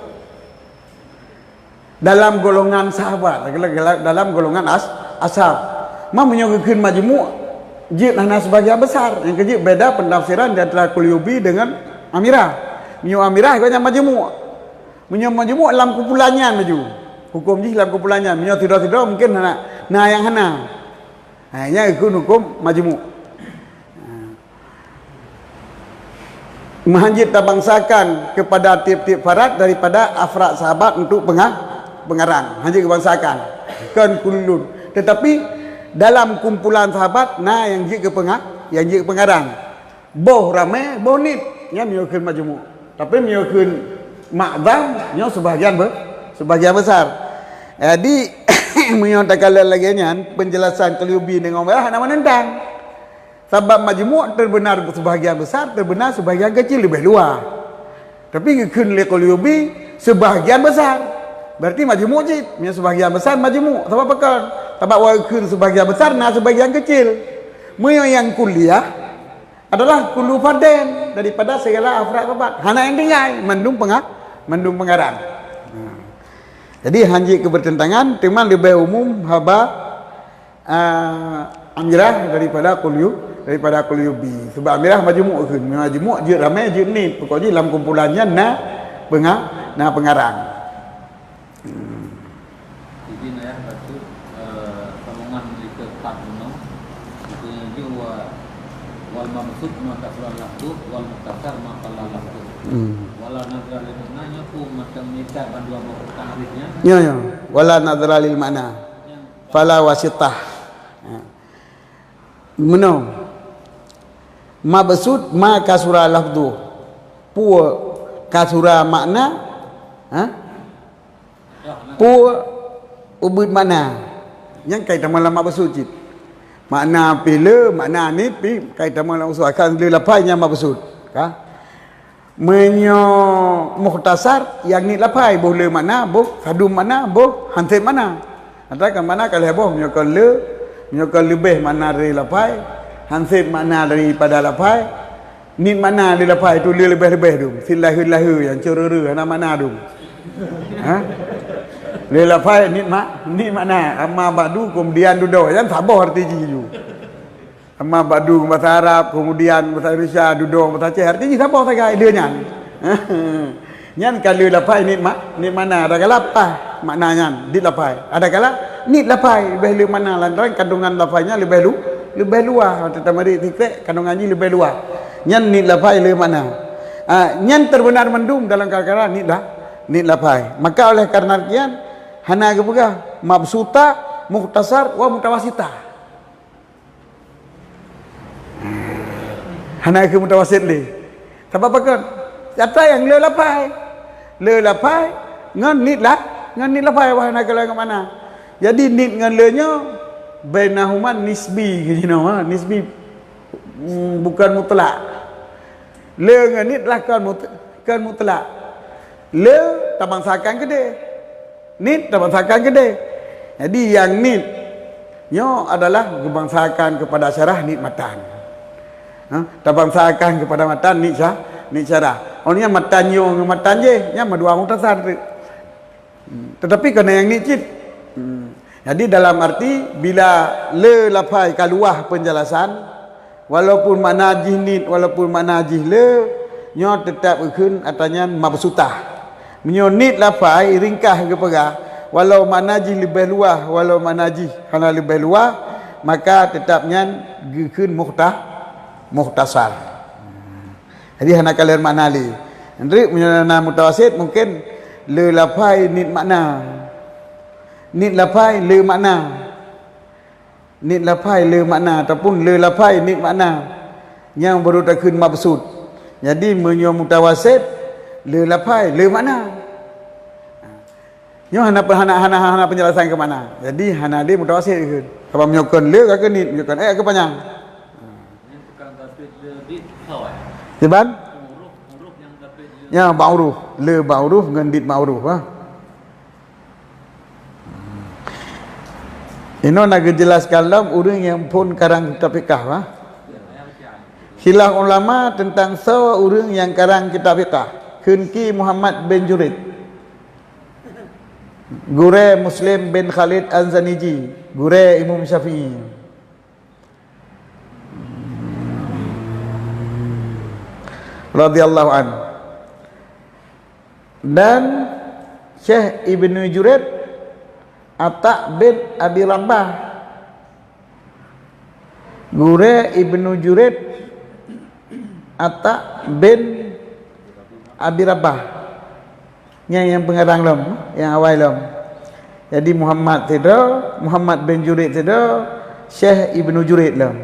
Dalam golongan sahabat, dalam golongan as-, ashab. Ma meunyoe geukheun majmu', jeuet hana sebagian besar. Nyang keujeuet beda pentafsiran di antara Qurtubi dengan Amirah. Meunyoe Amirah, gobnyan majmu'. Meunyoe majmu' lam kumpulan nyan laju. Huköm jih lam kumpulan nyan. Meunyoe sidroe-sidroe mungken hana, na nyang hana. Ha, nyan geukheun huköm majmu'. Ha. Meuhanjeuet tabangsakan kepada tieb-tieb farad daripada afrad sahabat untuk penga-, pengarang. Hanjeuet geubangsakan. Kon kullun. Tetapi dalam kumpulan sahabat na nyang jeuet keu penga-, nyang jeuet keu pengarang. Boh ramé, boh niet. Nyan meunyoe kheun majmu'. Tapi meunyoe kheun ma'zam, nyoe sebahagian be-, sebahagian besar. Jadi, meunyoe takalon lagée nyan, penjelasan Qurtubi dengan Amirah hana meunentang. Sabab majmu' terbenar sebahagian besar, terbenar sebahagian kecil, leubeh luwah. Tapi geukheun lé Qurtubi sebahagian besar. Berarti majmu' cit, meunyoe sebahagian besar majmu'. Sabab pakon? Sabab walaupun sebagian besar, na sebagian kecil. Meunyoe nyang kuliah adalah kullu fardin daripada segala afrad sahabat. Hana nyang tinggai, mandum penga-, mandum pengarang. Nah. Jadi, hanjeuet keu bertentangan, teuma leubeh umum haba, ah, Amirah daripada qul yu-, daripada qul yubi. Sebab Amirah majmuk kheun. Majmuk jeuet ramé, jeuet nit. Pokok jih lam kumpulan nyan na penga-, na pengarang. Hmm. Jadi, nyan bacut, eh, sambungan lika pat bunoe. Itu nyan jih wa-, wal mabsut ma kasura lafdu, wal mukhtasar ma qalla lafdu. Hmm. Wala nadra lil makna, nyan peue mantong mita bandua boh takrif nyan. Ya, ya. Wala nadra lil makna. Nyan fala wasitah. Ha. Meunoe. Mabsut ma kasura lafdu. Peue kasura makna? Ha? Peue ubit makna? Nyang kai tamong lam mabsut cit. Makna pih le, makna nit pih kai tamong lam mabsut. Akan le lafai nyang mabsut. Ka? Meunyoe mukhtasar, nyang nit lafai, boh le makna, boh sadum makna, boh hansét makna. Atawa kan makna ka lhèe boh, meunyoe kon le, meunyoe kon leubeh makna dari lafai, hansét makna daripada lafai, nit makna le lafai tu le leubeh-leubeh tu, sit lahé-lahé nyang ceureureu hana makna tu. Ha? Le lafai nit mak-, nit makna, amma ba'du, keumudian dudoe, nyan saboh arti jih ju. Amma ba'du bahasa Arab, keumudian bahasa Indonesia, dudoe bahasa Aceh, arti jih saboh sagai le nyan. Nyan ka le lafai nit ma-, nit makna, adakala pah makna nyan, dit lafai. Adakala nit lafai, leubeh le makna lantaran kandungan lafai nyan leubeh lu-, leubeh luwah. Watèe tamari sikrek, kandungan jih leubeh luwah. Nyan nit lafai le makna. Ah, nyan teubeuna mandum dalam kara-kara nit la-, nit lafai. Maka oleh karena nyan, hana geupeugah mabsuta, mukhtasar, wa mutawasitah. Hana keu mutawasit lé. Sabab pakon? Atra nyang le lafai. Le lafai ngon nit la-, ngon nit lafai, wah, hana keu lagèe makna. Jadi nit ngon le nyoe bainahuma nisbi keu jinoe, ha, nisbi, mm, bukan mutlak. Le ngon nit lah kon mut-, kon mutlak. Le tabangsakan keudeh. Nit tabangsakan keudeh. Jadi nyang nit nyoe adalah geubangsakan keupada syarah nit matan. Ha, tabangsakan keupada matan nit sya-, nit syarah. Oh, nyan matan nyoe ngon matan jéh, nyan meudua mukhtasar teuk. Hmm, tetapi kon nyang nit cit. Hmm. Jadi dalam arti bila le lafai ka luwah penjelasan, walaupun makna jih nit, walaupun makna jih le, nyoe teutap geukheun atra nyan mabsutah. Meunyoe nit lafai ringkah geupeugah, walau makna jih leubeh luwah, walau makna jih hana leubeh luwah, maka teutap nyan geukheun mukhta-, mukhtasar. Jadi hana kalon makna lé. Nteuk meunyoe na mutawasit mungken le lafai nit makna. Nit lafai le makna. Nit lafai le makna ataupun le lafai nit makna. Nyang baru takheun mabsut. Jadi meunyoe mutawasit le lafai le makna. Nyoe hana, hana, hana, hana penjelasan keu makna. Jadi hana lé mutawasit kheun. Sabab meunyoe kon le ka keu nit, meunyoe kon eh ka keu panyang. Nyan tukang tasbih le dit tho, eh. Siban? Huruf, huruf nyang tasbih le. Ya, bak huruf. Le bak huruf ngon dit bak huruf, ha. Inoe na geujelaskan lom ureueng nyang phon karang kitab fikah, ha. Khilaf ulama teuntang soe ureueng nyang karang kitab fikah. Kheun Ki Muhammad bin Jurid. Gurèe Muslim bin Khalid An-Zaniji, gurèe Imam Syafi'i. Radhiyallahu anhu. Dan Syekh Ibnu Juraij, Ata bin Abi Rabah. Gurèe Ibnu Juraij, Ata bin Abi Rabah. Nyan nyang peungarang lom, nyang awai lom. Jadi Muhammad sidroe, Muhammad bin Juraij sidroe, Syekh Ibnu Juraij lom.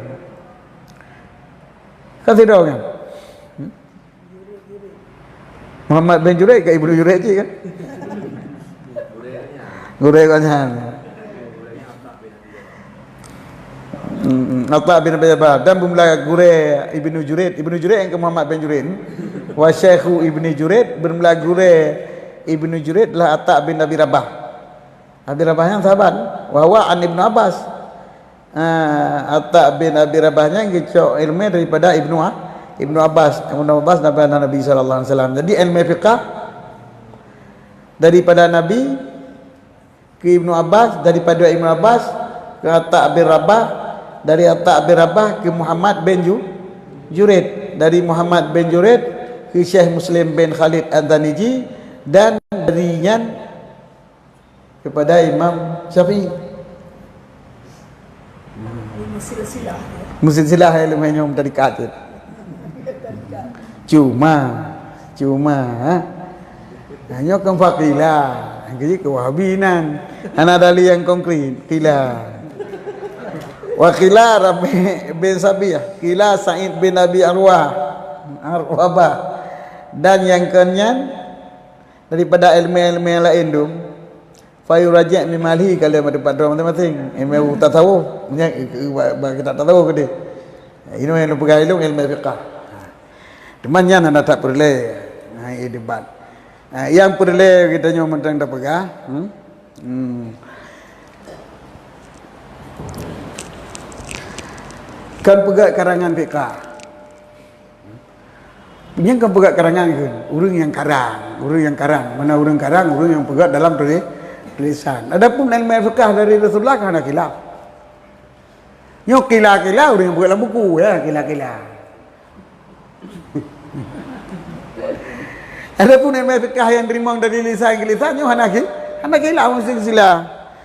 Kan sidroe kan? Muhammad bin Juraij ka Ibnu Juraij cit kan? Gurèe gobnyan. Hmm, Ata bin Abi Rabah dan beumula gurèe Ibnu Juraij. Ibnu Juraij nyang keu Muhammad bin Juraij. Wa syekhu Ibnu Juraij, beumula gurèe Ibnu Juraij adalah Ata bin Abi Rabah. Abi Rabah nyan sahabat, wa huwa an Ibnu Abbas. Ah, Atta bin Abi Rabah nyan geucok ilmu daripada Ibnu A-, Ibnu Abbas. Ibnu Abbas daripada Nabi sallallahu alaihi wasallam. Jadi ilmu fiqah daripada Nabi ke Ibnu Abbas, daripada Ibnu Abbas ke Atta bin Rabah, dari Atta bin Rabah ke Muhammad bin Ju-, Juraid, dari Muhammad bin Juraid ke Syekh Muslim bin Khalid An-Taniji, dan dari nyan kepada Imam Syafi'i. Ini silsilah, ya. Musilsilah ilmu nyoe tadi kaget. Cuma, cuma, ha? Nah, nyoe kan faqila, jadi ke Wahabi nan. Hana dalil yang konkret, qila. Wa qila Rabi' bin Sabih, qila Sa'id bin Abi Arwah, Arwabah. Dan yang kenyang daripada ilmu-ilmu yang lain tu, fayuraji' min malihi, kalau ada tempat droe masing-masing. Ilmu tasawuf, nya, ba-, ba-, kita tasawuf ke dia. Ini yang peugah ilmu, ilmu fiqah. Teuma nyan hana that peureulée. Ha, ini debat. Ha, yang peureulée kita nyoe mantong tapeugah. Hmm? Hmm. Kan peugah karangan fiqah. Nyan kan peugah karangan kheun, ureuëng nyang karang, ureuëng nyang karang. Mana ureuëng karang, ureuëng nyang peugah dalam tulis, tulisan. Adapun ilmu fiqah dari Rasulullah kan hana khilaf. Nyoe qila-qila ureuëng nyang peugah lam buku, ya, qila-qila. Adapun ilmu fiqah yang teurimong dari lisan ke lisan, nyoe hana khi-, hana khilaf, mesti silsilah.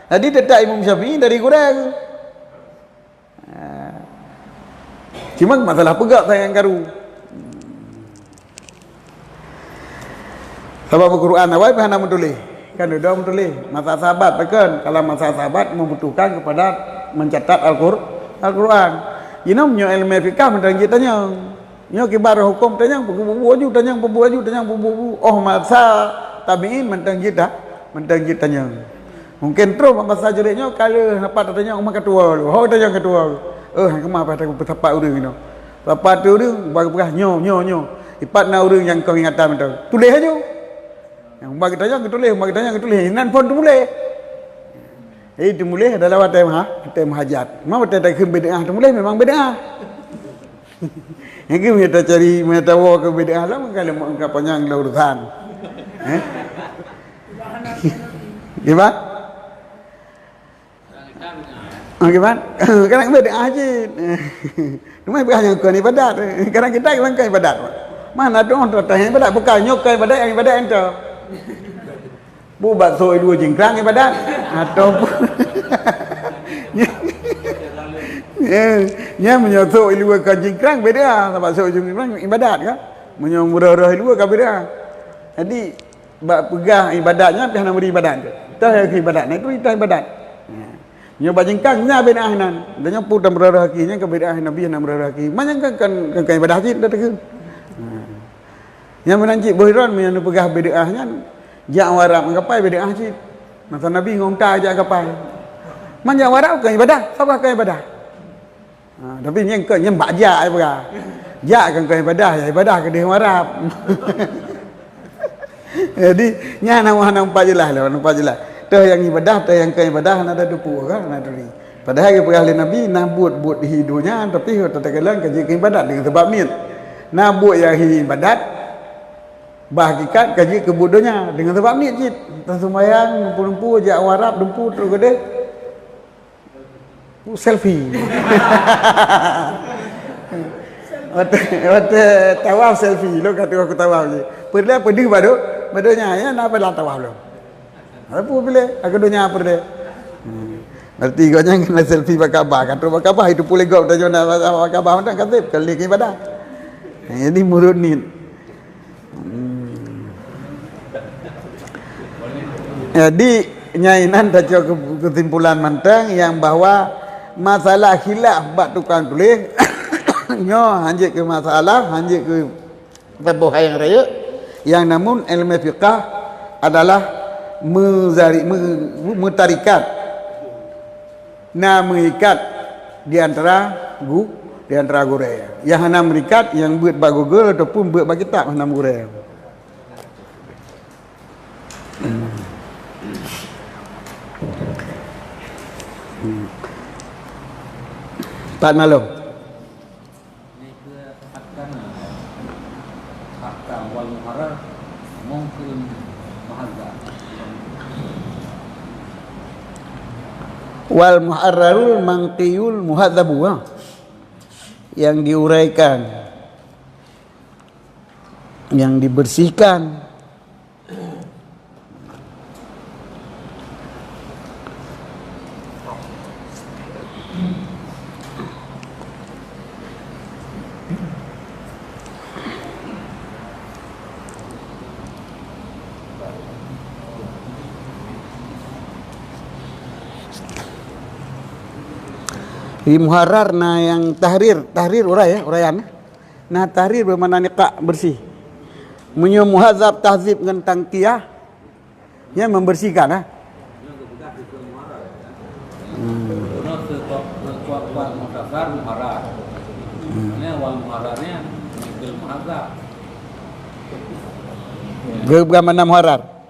Jadi tetap Imam Syafi'i dari gurée. Ha. Cuma masalah peugah sayang karu. Sabab Al-Quran awai pih hana meutuléh. Kan udah meutuléh. Masa sahabat pakon. Kalau masa sahabat membutuhkan kepada mencatat Al-Qur-, Al-Quran. Jinoe nyoe ilmu fiqah mantong jitanyong. Nyoe kiban huköm tanyong, peubuet-buet aju tanyong, peubuet aju tanyong, peubuet-buet. Oh, masa tabi'in mantong jita-, mantong jitanyong. Mungkin troh bak masa jurek nyoe ka lheueh dapat tatanyong umat ketua lu. Ho tanyong ketua lu. Eh, han keumah paih tapeusapat ureuëng inoe. Sapat tu ureuëng, bagi peugah nyoe, nyoe, nyoe. Ipat na ureuëng nyang kong ingatan mantong. Tuléh aju. Nyang ubat geutanyong geutuléh, ubat geutanyong geutuléh. Inan phon teumuléh. Jadi teumuléh adalah watée maha-, watée meuhajat. Memang watée takheun bid'ah teumuléh memang bid'ah. Nyang keuh meunyo tacari, meunyo tawoe keu bid'ah lom, ka lom ka panyang lom urusan. Eh? Gimana? Ah, gimana? Kadang bid'ah cit. Cuma bid'ah nyang kon ibadat. Kadang kita kadang kon ibadat. Mana tu orang tu ibadat, bukan nyoe kon ibadat, nyang ibadat ento. Bu bakso dua jingkrang ibadat. Ataupun ya, ya meunyoe sok ilue ka jingkrang beda, sabab sok jingkrang ibadat kan. Meunyoe murah-murah ilue ka beda. Jadi bak peugah ibadat nyan pih hana meuri ibadat tu. Tah ibadat, nah itu tah ibadat. Ya. Nyoe bak jingkrang nya beda nan. Dan nyoe pun murah-murah aki nyan ka beda Nabi hana murah-murah aki. Manyang kan kan, kan, kan ibadat cit dah tegur. Ha. Nyang meunan cit boh droen meunyoe neupeugah bid'ah nyan, jak u Arab meukapai bid'ah cit. Masa Nabi ngon unta jak kapai. Man jak u Arab kon ibadah, saban kon ibadah. Ha, tapi nyan kon, nyan bak jak ai peugah. Jak kon, kon ibadah, ya ibadah keudeh u Arab. Jadi, nyan hana, hana nampak jeulaih lé, nampak jeulaih. Toh nyang ibadah, toh nyang kon ibadah, hana tatupeue kan, hana turi. Padahai geupeugah lé Nabi, na buet-buet di donya, tapi takalon ka jeuet keu ibadat deungon sabab niet. Na buet nyang hi ibadat, bah hakikat ka jeuet keu buet donya deungon sabab niet cit. Taseumayang, lumpu-lumpu, jak u Arab, lumpu, trok keudeh. Uh, selfie. Watée, watée tawaf selfie, lôn ka teuka ku tawaf jih. Peureulee peudeuh bak do-, bak donya, ya, na peue lam tawaf lôn. Ada peue pilih, aku donya peureulee. Hmm. Berarti gobnyan kena selfie bak Ka'bah. Ka trok bak Ka'bah, itu pulai gob tanyoe na bak Ka'bah, mantong ka sép, ka lé ibadah. Jadi murut niet. Hmm. Jadi, nyang inan tacok ke-, kesimpulan mantong yang bahwa masalah khilaf bak tukang tuléh nyoe hanjeuet keu masalah, hanjeuet keu saboh hai nyang rayeuk, yang namun ilmu fiqah adalah meuzari-, me-, meutarikat. Na meuikat di antara gu-, di antara gurée. Nyang hana meuikat, nyang beuet bak Google ataupun beuet bak kitab hana meugurée. Hmm. Pat malom. Wal muharrarul manqiyul muhadzabu, ha. Yang diuraikan, yang dibersihkan. Di muharrar na nyang tahrir, tahrir urai, ya, uraian. Na tahrir bermakna niqa', bersih. Meunyoe muhadzab, tahzib ngon tangkiyah, nyan membersihkan, ah. Hmm. Geupeugah makna muharrar.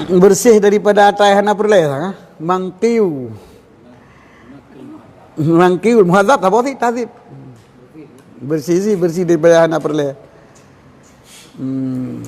Bersih daripada ata nyang hana peureulée, ha? Manqiyu. Manqiyu, muhadzab, saboh sit, tahzib. Bersih sit, bersih daripada hana peureulée. Hmm.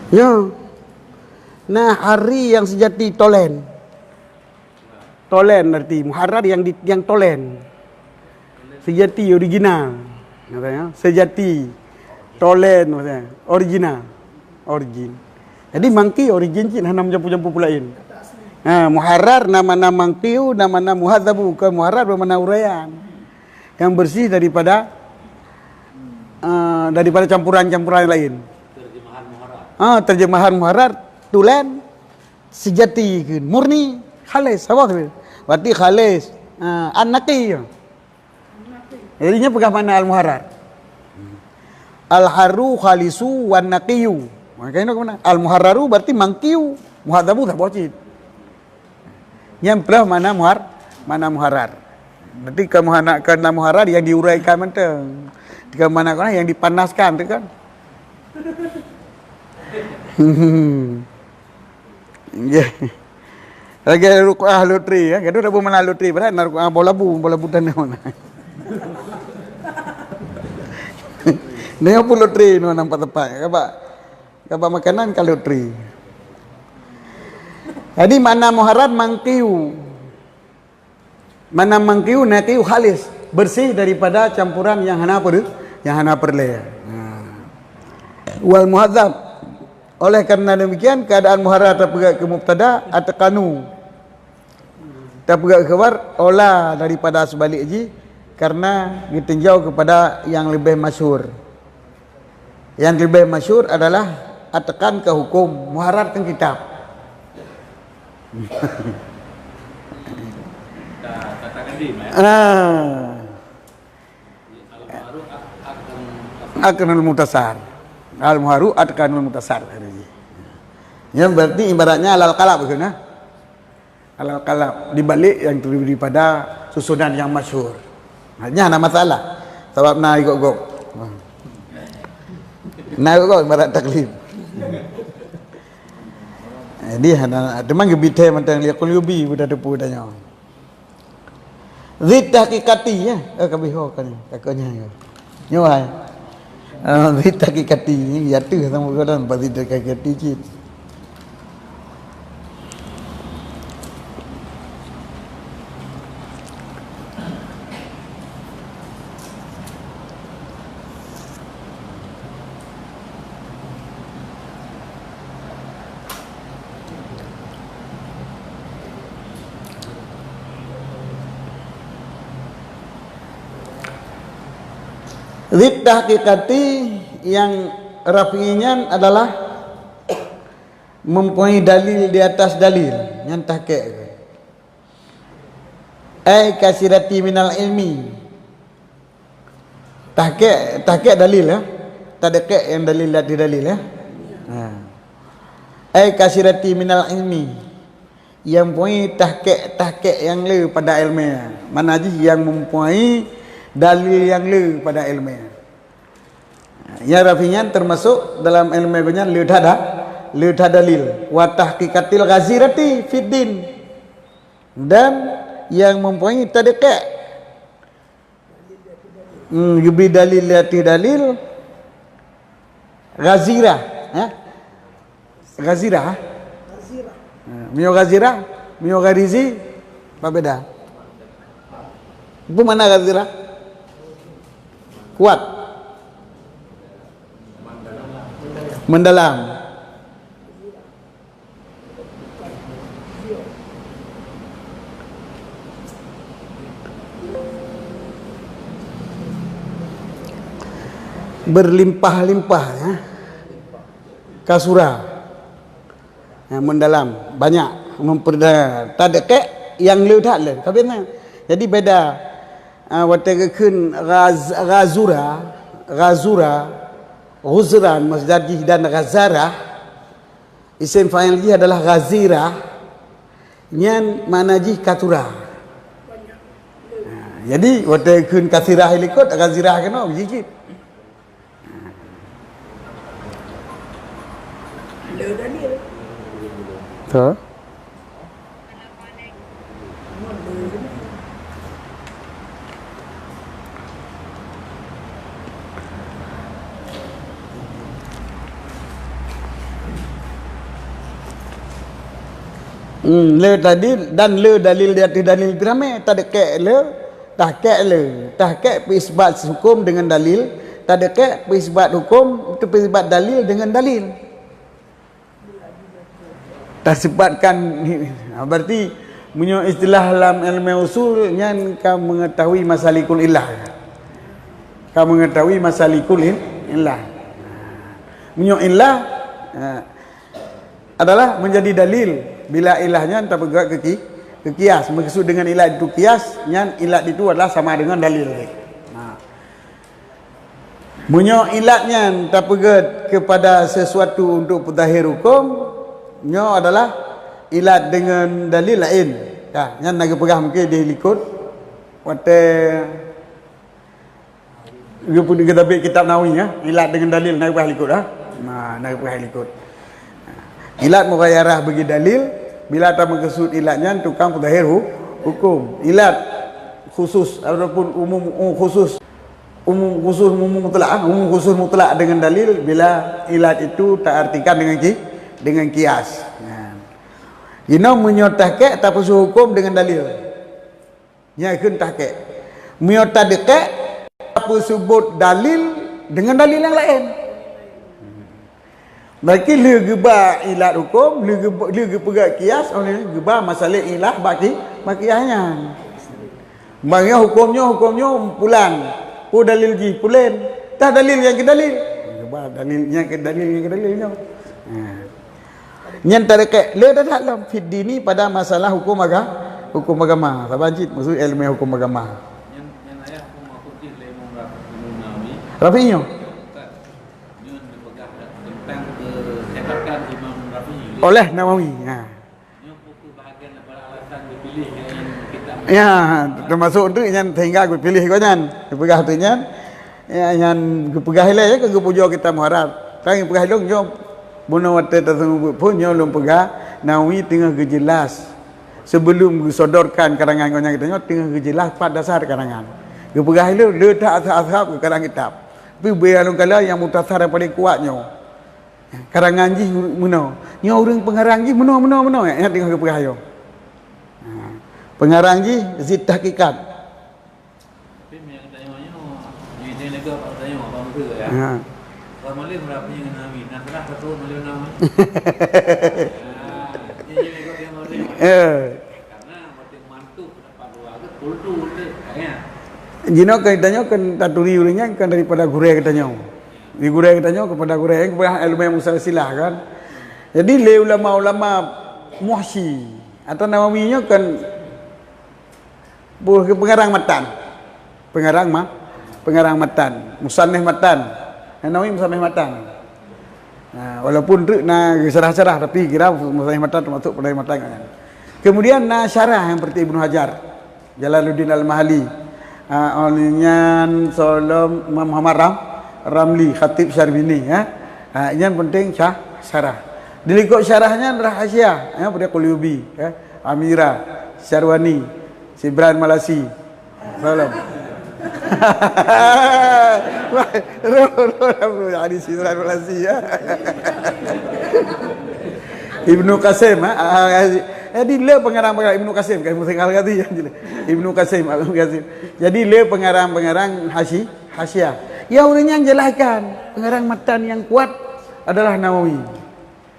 Ya. Nah, hari yang sejati tolen. Tolen arti muharrar yang di, yang tolen. Sejati, original. Katanya, sejati. Tolen maksudnya, original. Origin. Jadi manqi origin cit hana meujampu-jampu peulaén. Ha, muharrar nama-nama manqiyu, nama-nama muhadzabu, bukan muharrar bermakna uraian. Yang bersih daripada, eh, daripada campuran-campuran lain. Terjemahan muharrar. Ah, terjemahan muharrar, tulen, sejati kheun, murni, khalis, saboh tu. Berarti khalis, ah, an-naqi. Jadi nyan peugah makna al-muharrar. Al-harru khalisu wan naqiyu. Makanya kena al-muharraru berarti manqiyu, muhadzabu saboh cit. Nyan peugah makna muhar-, makna muharrar. Berarti ka muhana-, ka na muharrar yang diuraikan mantong. Ka makna yang dipanaskan tu kan. Nggih. Lagèe ruqyah lotri, ya. Gadoh dak beu mana lotri, padahai na ruqyah boh labu, boh labu tanah mana. Nyoe pun lotri, nyoe nampak tepat. Kabak, kabak makanan ka lotri. Jadi makna muharrar manqiyu. Mana manqiyu, naqiyu khalis, bersih daripada campuran yang hana per-, yang hana peureulée. Nah. Wal muhadzab. Oleh karena demikian, keadaan muharrar tapeugah keu mubtada, atqanu. Tapeugah keu khabar, aula daripada seubalik jih, karena geutinjau kepada yang lebih masyhur. Yang lebih masyhur adalah atqan ka hukum, muharrar ka kitab. Ah. Atqanul muhtasar. Al-muharraru atqanul muhtasar. Nyan berarti ibaratnya alal qalab, kan? Alal qalab, di balik yang terdiri pada susunan yang masyhur. Nah, nyan hana masalah. Sabab na igok-gok. Na igok-gok ibarat taklid. Jadi hana, teuma geubit thèe mantong, liakul yubi budak teupeu tanyoe. Zid tahqiqati, ya. Eh, ka beuh ho kan. Takutnya, ya. Nyoe hai. Ah, zid tahqiqati, ya tu sama kadang pasti tahqiqati cit. Zit tahqiqati, yang rafi'i nyan adalah mempunyai dalil di atas dalil, nyan tahqiq. Ai kasirati minal ilmi. Tahqiq, tahqiq dalil, ya. Tadqiq yang dalil, latih dalil, ya. Ha. Ai kasirati minal ilmi. Yang mempunyai tahqiq-tahqiq yang le pada ilmu. Mana jih yang mempunyai dalil yang le pada ilmu. Yang rafi nyan termasuk dalam ilmu nyan le that da-, le that dalil. Wa tahqiqatil ghazirati fid din. Dan yang mempunyai tadqiq. Hmm, geubri dalil di ateueh dalil. Ghazirah, ha? Ghazirah, ha? Ha, meunyoe ghazirah, meunyoe gharizi, apa beda? Apa makna ghazirah? Kuat. Mendalam. Berlimpah-limpah, ya. Kasura. Ya, mendalam, banyak memperda-, tadqiq yang le that le. Ka beda. Jadi beda. Ah, watée geukheun ghaz-, ghazura, ghazura, ghuzran, masdar jih dan ghazarah, isim fa'il jih adalah ghazirah, nyan makna jih katura. Ha, jadi, watée kheun kasirah i likot, ghazirah keunoe, jih cit. Ha? Hmm, le tadi dan le dalil di ateueh dalil piramé, tadqiq le, tahqiq le, tahqiq peuisbat hukum dengan dalil, tadqiq peuisbat hukum, itu peuisbat dalil dengan dalil. Tasifatkan, berarti meunyoe istilah lam ilmu usul nyan ka mengetahui masalikul illah. Ka mengetahui masalikul il-, illah. Meunyoe illah, ha, adalah menjadi dalil bila illah nyan tapeugét keu ki-, keu kias. Maksud dengan illah itu kias, nyan illah itu adalah sama dengan dalil. Ha. Meunyoe ilat nyan tapeugét keupada sesuatu untuk peuzahir huköm, nyoe adalah ilat deungon dalil laén. Ka, nyan na geupeugah mungken di likot. Watée geupeu-, geutabek kitab Nawawi, ya, ilat deungon dalil na geupeugah likot, ha? Na, na geupeugah likot. Ilat mughayarah bagi dalil, bila tameukeusut ilat nyan tukang peuzahir hu-, huköm. Ilat khusus ataupun umum, um, khusus. Umum khusus, umum mutlak, ah, umum khusus mutlak dengan dalil bila ilat itu taartikan dengan ki-, dengan kias. Nah. Inoe meunyoe tahqiq tapeusu huköm dengan dalil. Nyan kheun tahqiq. Meunyoe tadqiq tapeusubut dalil dengan dalil nyang laén. Berarti lheueh geuba ilat huköm, lheueh geuba, lheueh geupeugah kias, oh, lheueh geuba masalah ilah bak ki-, bak kias nyan. Bang nyoe huköm nyoe, huköm nyoe pulan. Peue dalil jih pulen. Tah dalil nyang keu dalil. Geuba dalil nyang keu dalil, nyang keu dalil nyoe. Ha. Nyan tareukek le that lom fid dini pada masalah huköm aga-, huköm agama. Saban cit maksud ilmu huköm agama. Nyan, nyan ayah huköm makhluk jih lé Imam Raf-, Imam Nawawi. Rafi'i nyoe? Bukan. Nyoe neupeugah tentang keuhebatan Imam Rafi'i. Oleh Nawawi. Ha. Nyoe buku bahagian daripada alasan geupiléh ngon kitab. Ya, termasuk tu nyan sehingga geupiléh keu nyan. Geupeugah tu nyan. Ya, nyan geupeugah ilée ya, geupujoe kitab Muharrar. Kan geupeugah ilong nyoe, bunoe watée taseumeubeuet phon nyoe lôn peugah, Nawawi teungoh geujeulaih. Sebelum geusodorkan karangan gobnyan geutanyoe, teungoh geujeulaih pat dasar karangan. Geupeugah ilong, le that ashab-ashab geukarang kitab. Tapi beu lôn kala nyang mukhtasar nyang paleng kuat nyoe. Karangan jih meunoe. Nyoe ureuëng peungarang jih meunoe, meunoe, meunoe. Nyan teungoh geupeugah nyoe. Ha. Peungarang jih Zit Tahqiqat. Tapi meunyo geutanyoe nyoe, nyoe, nyoe lagèe Pak geutanyoe, Pak Meukeue, ya. Ha. Orang malem berapa yang kena win? Nah, salah satu malem nama. Ah, ini lagèe dia malem. Eh. Karena waktu mantuk dapat dua ke, kultu tu, ya. Jinoe kan tanyoe kan taturi ureuëng nyan kan daripada gurée geutanyoe. Di gurée geutanyoe kepada gurée nyang kepada ilmu yang musalsilah kan. Jadi lé ulama-ulama Muhsyi atau Nawawi nyoe kan bu-, pengarang matan. Pengarang ma-, pengarang matan, musannif matan. Nawawi musannif matan. Ha, walaupun tu na syarah-syarah tapi kira musannif matan termasuk pengarang matan kan. Kemudian na syarah yang seperti Ibnu Hajar. Jalaluddin Al-Mahalli. Ha, oh nyan solom Imam Muhammad Ram-, Ramli, Khatib Syarbini, ya. Ha, nyan penting syah-, syarah. Di likot syarah nyan ada hasyiah, ya, pada Qulubi, ya. Amira, Syarwani, Sibran Malasi. Solom. Roh, roh, roh, jadi Sibran Malasi, ya. Ibnu Qasim, ha? Ah, jadi le pengarang-pengarang Ibnu Qasim, kan Ibnu Qasim, Ibnu Qasim. Jadi le pengarang-pengarang hasyi-, hasyiah. Ya, ureuëng nyang jelaskan pengarang matan yang kuat adalah Nawawi.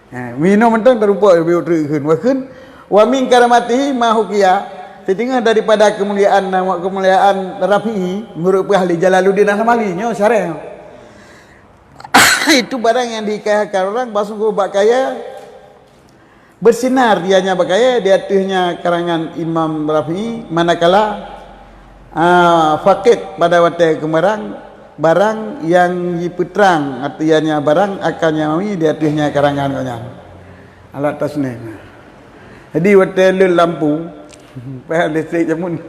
Ha, mino mantong terumpok lebih utreuk kheun. Wa kheun, wa min karamatihi ma hukiya, setengah daripada kemuliaan nama kemuliaan Rafi'i menurut ahli Jalaluddin Al-Mahalli nyoe syarah. Itu barang yang dihikayakan orang bahwa sungguh bak kayée bersinar dianya bak kayée di ateuehnya karangan Imam Rafi'i, manakala, ah, faqid pada watée keumeurang barang yang jipeutrang ateuehnya barang akan nyamawi di ateuehnya karangan gobnyan. Alat tasnif. Jadi watée le lampu, payah listrik jameun.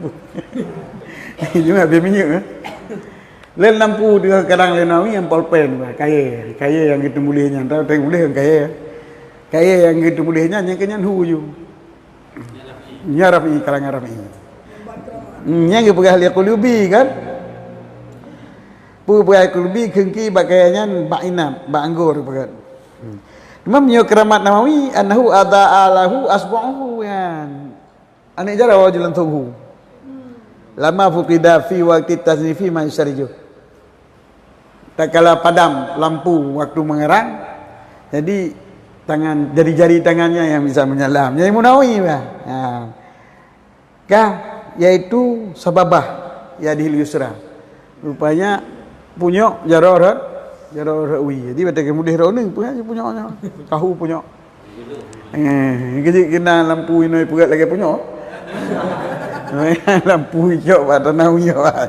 Cuma habis minyeuk, eh. Le lampu di kadang le Nawawi nyang polpen, kayée, kayée nyang geuteumuléh nyan, tahu teuh muléh kayée. Kayée nyang geuteumuléh nyan, nyang keu nyan hu ju. Nyan Rafi'i, kalangan Rafi'i. Hmm, nyang geupeugah lé Qulubi kan? Peue peugah Qulubi kheun ki bak kayée nyan bak inab, bak anggô peugah. Hmm. Imam nyoe keramat Nawawi, annahu adha'a lahu asbu'uhu, kan. Aneuk jaroe jilangsong hu. Lama fuqida fi waqti tasnifi ma yusarijuh. Tatkala padam lampu waktu mengerang, jadi tangan, jari-jari tangannya yang bisa menyala. Jadi Imam Nawawi bah. Ha. Kah, yaitu sababah yadihil yusra. Rupanya punyok jaroe rot, jaroe rot wi. Jadi watée keumuléh droeneuh, peue punyok nyoe? Kahu punyok. Eh, kejut kena lampu inoi peugét lagée punyok. Lampu icok bak tanah uyoe.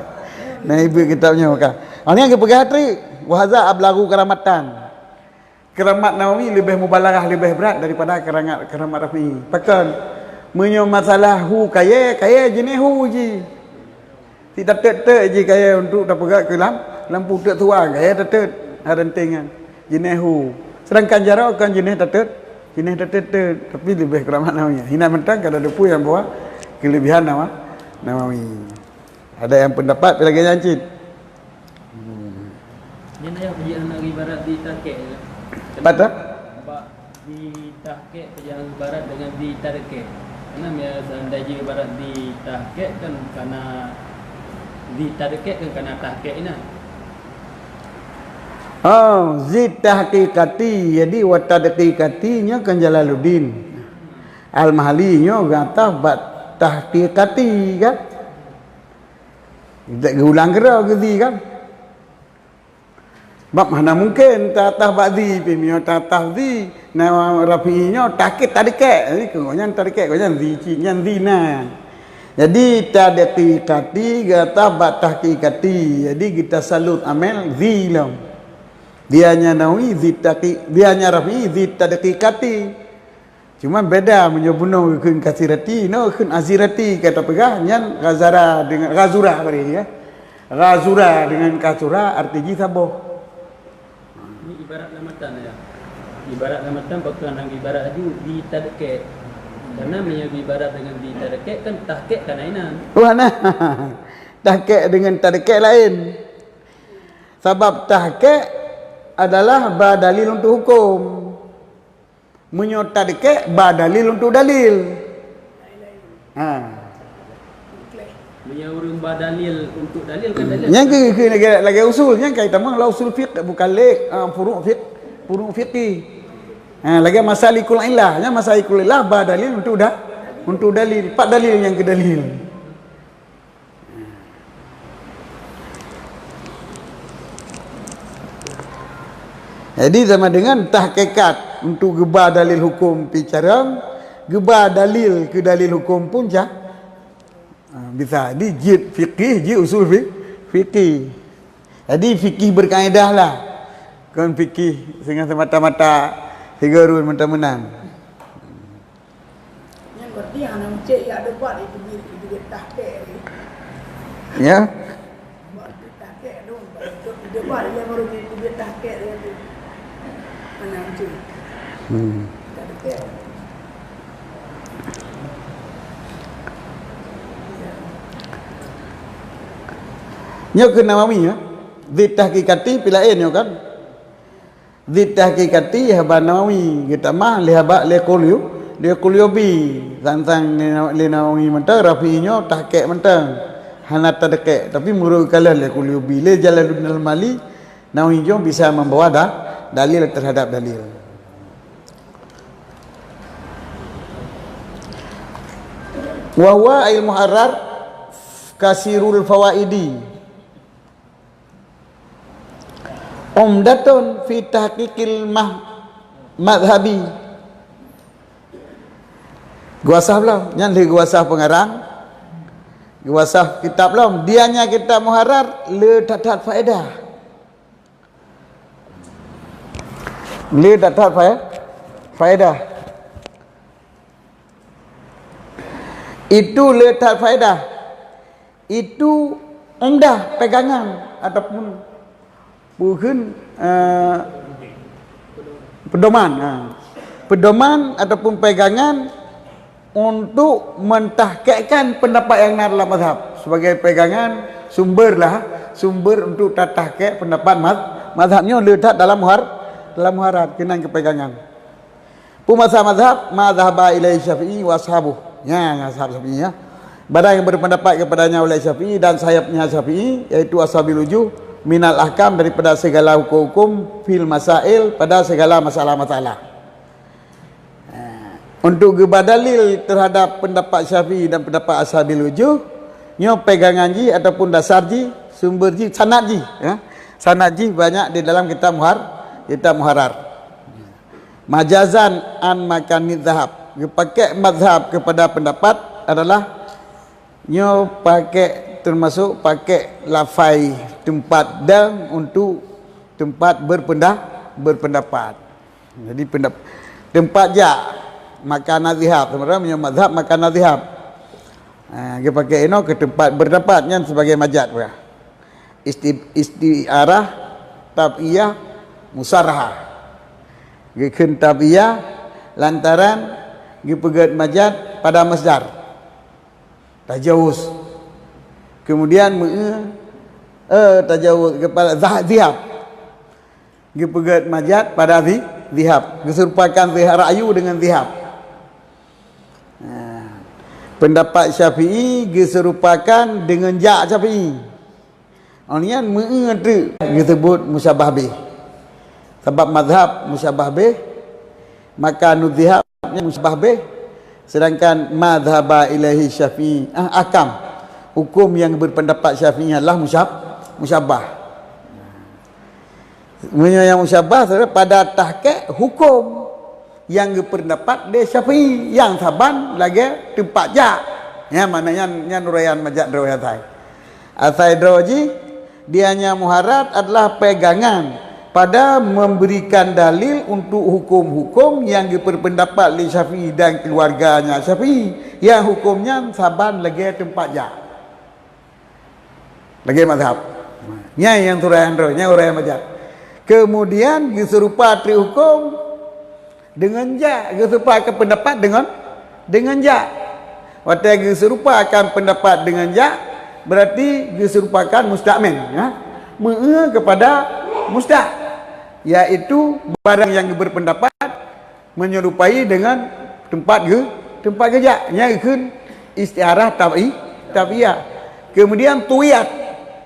Nah, ibu kitab nyoe ka. Hanya geupeugah trik, wa hadza ablaghu karamatan. Keramat Nawawi leubeh mubalaghah, leubeh brat daripada keramat, keramat Rafi'i. Pakon? Meunyoe masalah hu kayée, kayée jinéh hu ji. Si tateut-teut ji kayée untuk tapeugét keu lam, lampu teuk tuan, kayée tateut, ha, reunteng nyan. Jinéh hu. Sedangkan jaroe kon jinéh tateut, jinéh tateut-teut, tapi leubeh keuramat Nawawi. Hina mantong kada teupeu nyang bahwa kelebihan Nawa-, Nawawi. Ada yang pendapat lagée nyan cit. Hmm. Nyan ayah bagi aneuk ibarat di takek je. Apa tu? Bak di tahkek peujeuet ibarat dengan di tadekek. Karena mia seandai jih ibarat di tahkek kan kana di tadekek kan kana tahkek inan. Oh, zi tahqiqati. Jadi wa tadqiqati nyoe kan Jalaluddin. Al-Mahali nyoe gata bak tahqiqati kan. Tidak geulang keudroe geuzi kan. Bab hana mungken tatah bak zi, pih meunyoe tatah zi, na Rafi'i nyoe takit tadekek. Jadi keu gobnyan tadekek, gobnyan zi cit, nyan zi na. Jadi tadqiqati gata bak tahqiqati. Jadi geuta salut amel zi lom. Dia nya Nawawi zi taqi-, dia nya Rafi'i zi tadqiqati. Cuma beda meunyoe bunoe geukheun kasirati, inoe geukheun azirati, ka tapeugah nyan ghazara dengan ghazura bari ya. Ghazura dengan kasura arti jih saboh. Ini ibarat lamatan ya. Ibarat lamatan pakon hang ibarat laju di tadekek. Karena meunyoe ibarat dengan di tadekek kan tahkek kan inan. Wah nah. Tahkek dengan tadekek lain. Sabab tahkek adalah ba dalil untuk hukum. Meunyoe tadekek, ba dalil untuk dalil. Ha. Meunyoe ureuëng ba dalil untuk dalil kan dalil. Nyang keu, keu lagée, lagée usul, nyang kai tamong lam usul fiqh, bukan lé, ah, furu' fiqh, furu' fiqih. Ha, lagée masalikul illah, nyang masalikul illah ba dalil untuk da-, untuk dalil. Pat dalil nyang keu dalil. Jadi sama dengan tahqiqat untuk geuba dalil hukum pih carông, geuba dalil keu dalil hukum pun ca-, ha, bisa. Jadi jeuet fikih, jeuet usul fi-, fikih. Jadi fikih berkaedah lah. Kon fikih dengan semata-mata sigoe rot mantong meunan. Nyan berarti hana meucék jak debat itu di, di tahkik tadi. Ya. Buat di tahkik tu, debat dia baru di, di tahkik dia tu. Hana meucék. Hmm. Tak dekat. Nyoe keu Nawawi, ya. Di tahqiqati pih laén nyoe kan. Di tahqiqati haba Nawawi geutamah lé haba lé Qulyu-, lé Qulyubi. Sang-sang lé Na-, lé Nawawi mantong, Rafi'i nyoe tahqiq mantong. Hana tadekek, tapi meureukalon lé Qulyubi. Lé Jalaluddin Al-Mali, Nawawi nyoe bisa membawa da-, dalil terhadap dalil. Wa huwa ilmu muharrar kasirul fawaidi. Umdatun fi tahqiqil mah-, madhhabi. Geuwasah lom, nyan lé geuwasah pengarang, geuwasah kitab lom. Dianya kitab muharrar le that-that faedah. Le that-that fae-, faedah. Itu le that faedah. Itu umdah pegangan ataupun bukan, eh, pedoman. Ha. Pedoman ataupun pegangan untuk mentahkikkan pendapat yang na dalam mazhab. Sebagai pegangan, sumber lah, sumber untuk tatahkik pendapat maz-, mazhab nyoe le that dalam muhar-, dalam muharrar keunan keu pegangan. Peumasa mazhab, ma dhahaba ilaihi Syafi'i wa ashabuh. Nya, nya ashab Syafi'i, ya. Badan yang berpendapat kepadanya oleh Syafi'i dan sayapnya Syafi'i, yaitu ashabil wujuh, minal ahkam, daripada segala hukum-hukum, fil masail, pada segala masalah-masalah. Ha. Untuk geuba dalil terhadap pendapat Syafi'i dan pendapat ashabil wujuh, nyoe pegangan jih ataupun dasar jih, sumber jih, sanad jih, ya. Sanad jih banyak di dalam kitab muhar-, kitab muharrar. Majazan an makani dhahab. Geupakek mazhab kepada pendapat adalah nyoe pakek, termasuk pakek lafai tempat dan untuk tempat berpenda-, berpendapat. Jadi pendap-, tempat jak, makana dhihab. Sebenarnya nyoe mazhab makana dhihab. Ha, geupakek inoe keu tempat berpendapat nyan sebagai majaz pih. Isti-, isti'arah tab'iyah musarrahah. Geukheun tab'iyah lantaran geupeugét majaz pada masdar. Tajawuz. Kemudian meu-, eh, tajawuz kepada zah-, dhihab. Geupeugét majaz pada dhi-, dhihab. Geuserupakan dhihab ra'yu dengan dhihab. Nah, pendapat Syafi'i geuserupakan dengan jak Syafi'i. Awak nyan meu-eu teuk geuseubut musyabah bih. Sabab mazhab musyabah bih, maka nudhihab musyabah bih, sedangkan madhaba ilaihi Syafi'i, ah, akam. Hukum yang berpendapat Syafi'i adalah musyab-, musyabah. Meunyoe nyang musyabah, saudara, pada tahqiq hukum nyang geupeundapat lé Syafi'i, nyang saban lagée teumpat jak. Nyan makna nyan, nyan uraian majaz droe asai. Asai droe jih, dianya muharrar adalah pegangan pada memberikan dalil untuk hukum-hukum nyang geupeundapat lé Syafi'i dan keuluwarganya Syafi'i, nyang hukum nyan saban lagée teumpat jak. Lagée mazhab. Nyan nyang surah nyan droe, nyan uraian majaz. Kemudian geuseurupa treuk hukum deungon jak, geuseurupa keu peundapat deungon, deungon jak. Watée geuseurupakan peundapat deungon jak, berarti geuseurupakan mustakmal, ya. Meu-eu kepada mustaq, yaitu barang nyang geupeundapat menyerupai dengan tempat ge-, tempat geujak. Nyan geukheun isti'arah tab'i-, tab'iyah. Kemudian tuwiyat,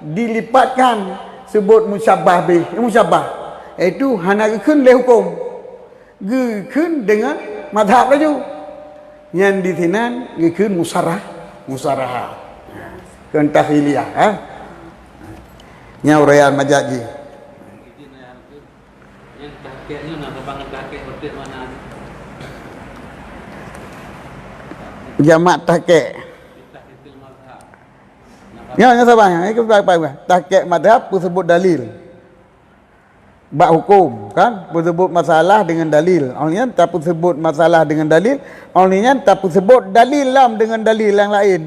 dilipatkan seubut musyabah bih, musyabah. Iaitu hana geukheun lé hukum. Geukheun dengan mazhab laju. Nyan disinan geukheun musarah, musarahah. Kheun takhiliyah, ha? Nyan uraian majaz jih. Nyang Jamak tahqiq. Ya, ya, sabar, ya. Itu baik, baik, baik. Tahqiq madhab peuseubut dalil. Bak hukum, kan? Peuseubut masalah dengan dalil. Awak nyan tapeuseubut masalah dengan dalil. Awak nyan tapeuseubut dalil lom dengan dalil nyang laén.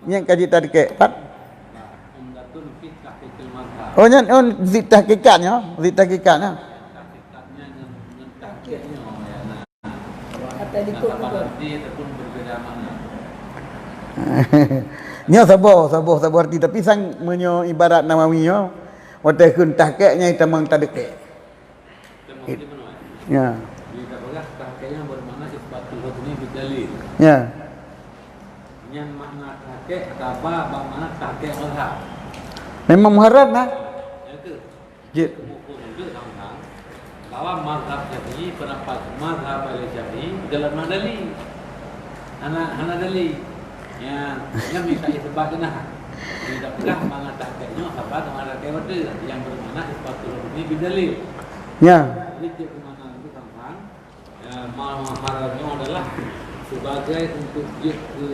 Nyan ka jitahqiq, pat? Oh, nyan, oh, zit tahqiqat nyoe, zit tahqiqat nyoe. Nyoe saboh, saboh, saboh arti, tapi sang meunyoe ibarat Nawawi nyoe, watèe kheun tahqiq nyan tamong tadqiq. Ya. Bila ka peugah, tahqiq nyan bermakna isbatul hukmi bidalil. Ya. Nyan makna tahqiq, kaba bak makna tahqiq mazhab. Memang muharrar nah. Ya ke? Jeuet. Hukum itu tentang bahwa mazhab Syafi'i, pendapat mazhab Syafi'i dalam dalil. Hana, hana dalil. Ya, nyan minta isbat keunan. Minta peugah mangat tahqiq nyoe saban mangat tahqiq watèe nyang bermakna isbatul hukmi bidalil. Ya. Jadi cit makna itu gampang. Ya, ma-, maharanya adalah sebagai untuk dia ke,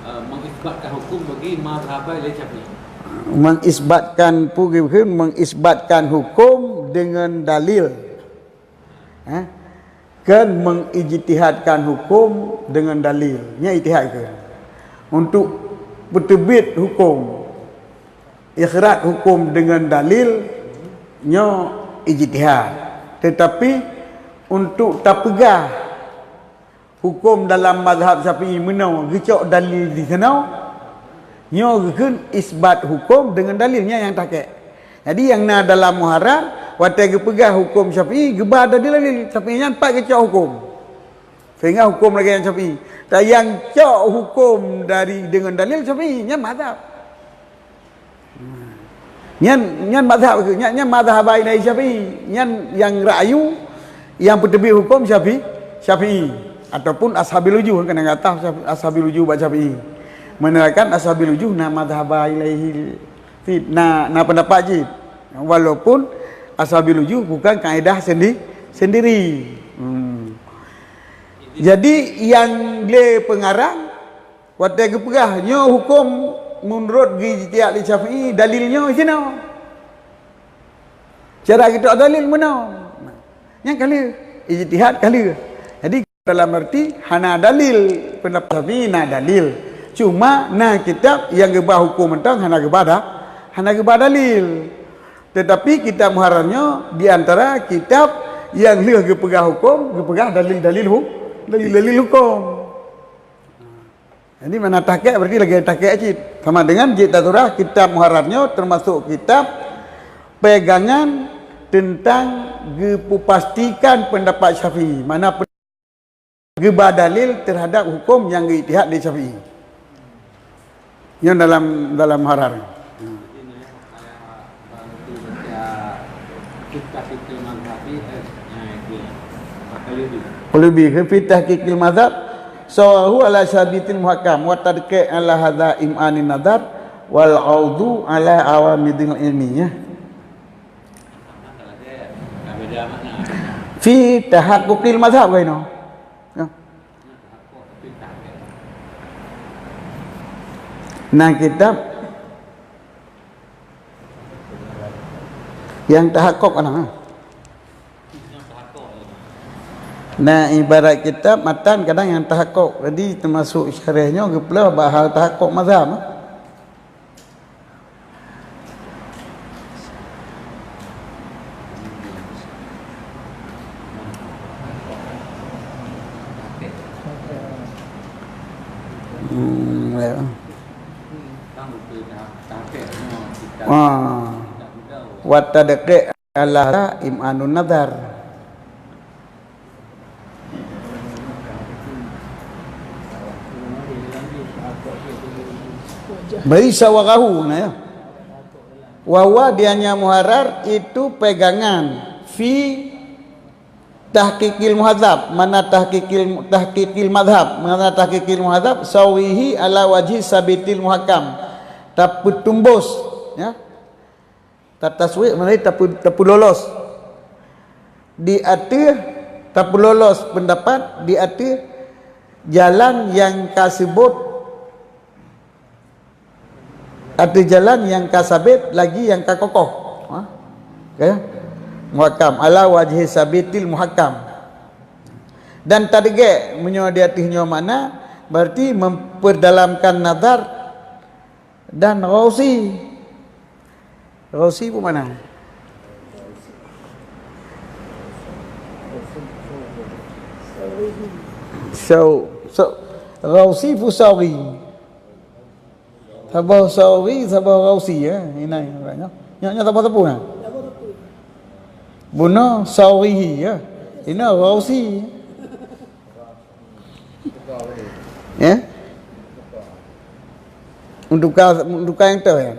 eh, mengisbatkan hukum bagi mazhab Syafi'i. Mengisbatkan, pu-, mengisbatkan hukum dengan dalil. Eh? Kan mengijtihadkan hukum dengan dalil. Nya ijtihad ke? Untuk peuteubiet hukum, ikhraj hukum dengan dalil, nyoe ijtihad. Tetapi untuk tapeugah hukum dalam mazhab Syafi'i meunoe geucok dalil di sinoe, nyoe geukheun isbat hukum dengan dalil, nyan nyang tahqiq. Jadi nyang na dalam muharrar, watèe geupeugah hukum Syafi'i, geuba dalil-dalil Syafi'i nyan pat geucok hukum. Sehingga hukum lagèe nyang Syafi'i. Dan nyang cok hukum dari dengan dalil Syafi'i, nyan mazhab. Nyan, nyan mazhab, nyan, nyan mazhab lain dari Syafi'i. Nyan nyang ra'yu, nyang peuteubiet hukum Syafi'i, Syafi'i ataupun ashabil wujuh, kan, nyang kata ashabil wujuh bak Syafi'i. Menerangkan ashabil wujuh na mazhab lain dari Fit-, na, na pendapat jih. Walaupun ashabil wujuh bukan kaedah sendi-, sendiri. Hmm. Jadi, nyang lé pengarang, watèe geupeugah, nyoe hukum menurut geuijtihad lé Syafi'i, dalil nyoe sinoe. Cara geucok dalil meunoe. Nyan ka lheueh, ijtihad ka lheueh. Jadi, dalam arti hana dalil, pendapat Syafi'i na dalil. Cuma na kitab nyang geuba hukum mantong hana geuba da-, hana geuba dalil. Tetapi kitab muharrar nyoe di antara kitab nyang lheueh geupeugah hukum, geupeugah dalil-dalil hu-, dalil-dalil hukum. Jadi, makna tahqiq berarti lagèe tahqiq cit. Sama dengan jeuet taturah kitab muharrar nyoe termasuk kitab pegangan tentang geupeupastikan pendapat Syafi'i. Makna pe-, geuba dalil terhadap hukum nyang geuijtihad lé Syafi'i. Nyan dalam, dalam muharrar. Qulubi, fi tahqiqil mazhab, sawahu ala sabitil muhkam, wa tadqiq ala hadza im'anun nazar, wal 'audhu ala awamidil ilmi, ya. Fi tahaqquqil mazhab, kan, no? Ya. Na kitab nyang tahakok, nah. Na ibarat kitab matan kadang nyang tahakok. Jadi, termasuk syarah nyoe geupeugah bak hal tahakok mazhab, eh. Hmm, ya. Ah. Wa tadqiq ala im'anun nazar. Bari sawarahu, nah, ya. Wa huwa, dianya muharrar itu pegangan fi tahqiqil muhadzab, mana tahqiqil, tahqiqil madhab, mana tahqiqil muhadzab, sawihi ala wajhi sabitil muhakam. Tapeutumbos, ya. Tataswik, mana tape-, tapeulolos. di ateueh, tapeulolos peundapat di ateueh jalan nyang ka seubot, ateueh jalan nyang ka sabit lagi nyang ka kokoh. Ha? Ka, ya? Muhakam, ala wajhi sabitil muhakam. Dan tadeungoe meunyoe di ateueh nyoe makna, berarti memperdalamkan nazar dan ghausi. Ghausi peue makna? Sau, sau, ghausi peue sauri? Saboh sauri, saboh ghausi, ya. Inai, nyoe, nyoe saboh teupeu, nah. Bunoe saurihi, ya. Inoe ghausi. Ya? Untuk ka, untuk ka nyang teu, ya?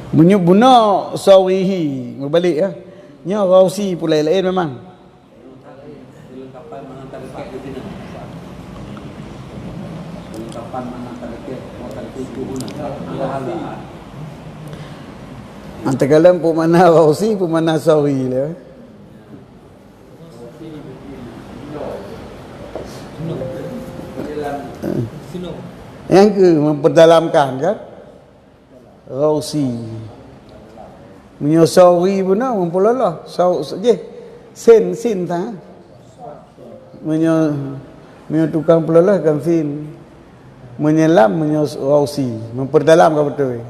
Meunyoe bunoe saurihi, meubalek, ya. Nyoe ghausi pulai laén memang. Kelengkapan mana tadekek di sini. Kelengkapan mana tadekek, mau tadekek itu guna. Ada hal. Antakalon peue makna ghausi, peue makna sauri le. Nyang keu memperdalamkan, kan? Ghausi. Meunyoe sauri beuna, meupeuloloh. Sau-, jih. Sin, sin ta. Meunyoe, meunyoe tukang peuloloh kan sin. Meunyoe lam, meunyoe ghausi. Memperdalam ka beutôi.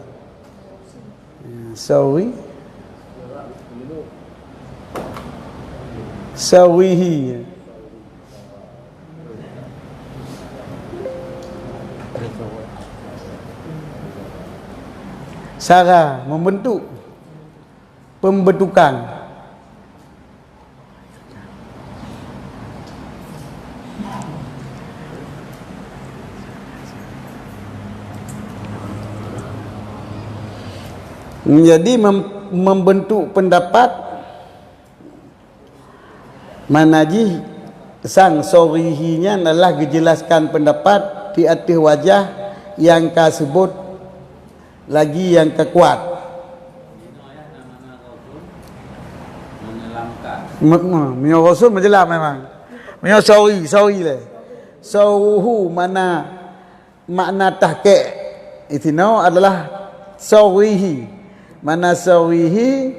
Ya, sauri. Saurihi. Sara, membentuk, pembentukan. Jadi mem-, membentuk pendapat. Makna jih, sang saurihi nyan adalah geujelaskan peundapat di ateueh wajah nyang ka seubot lagi nyang ka kuat. Me-, me-, meunyoe ghausi meujeulaih memang. Meunyoe sauri, sauri lé. Sauruhu makna Makna tahqiq disinoe adalah saurihi. Makna saurihi,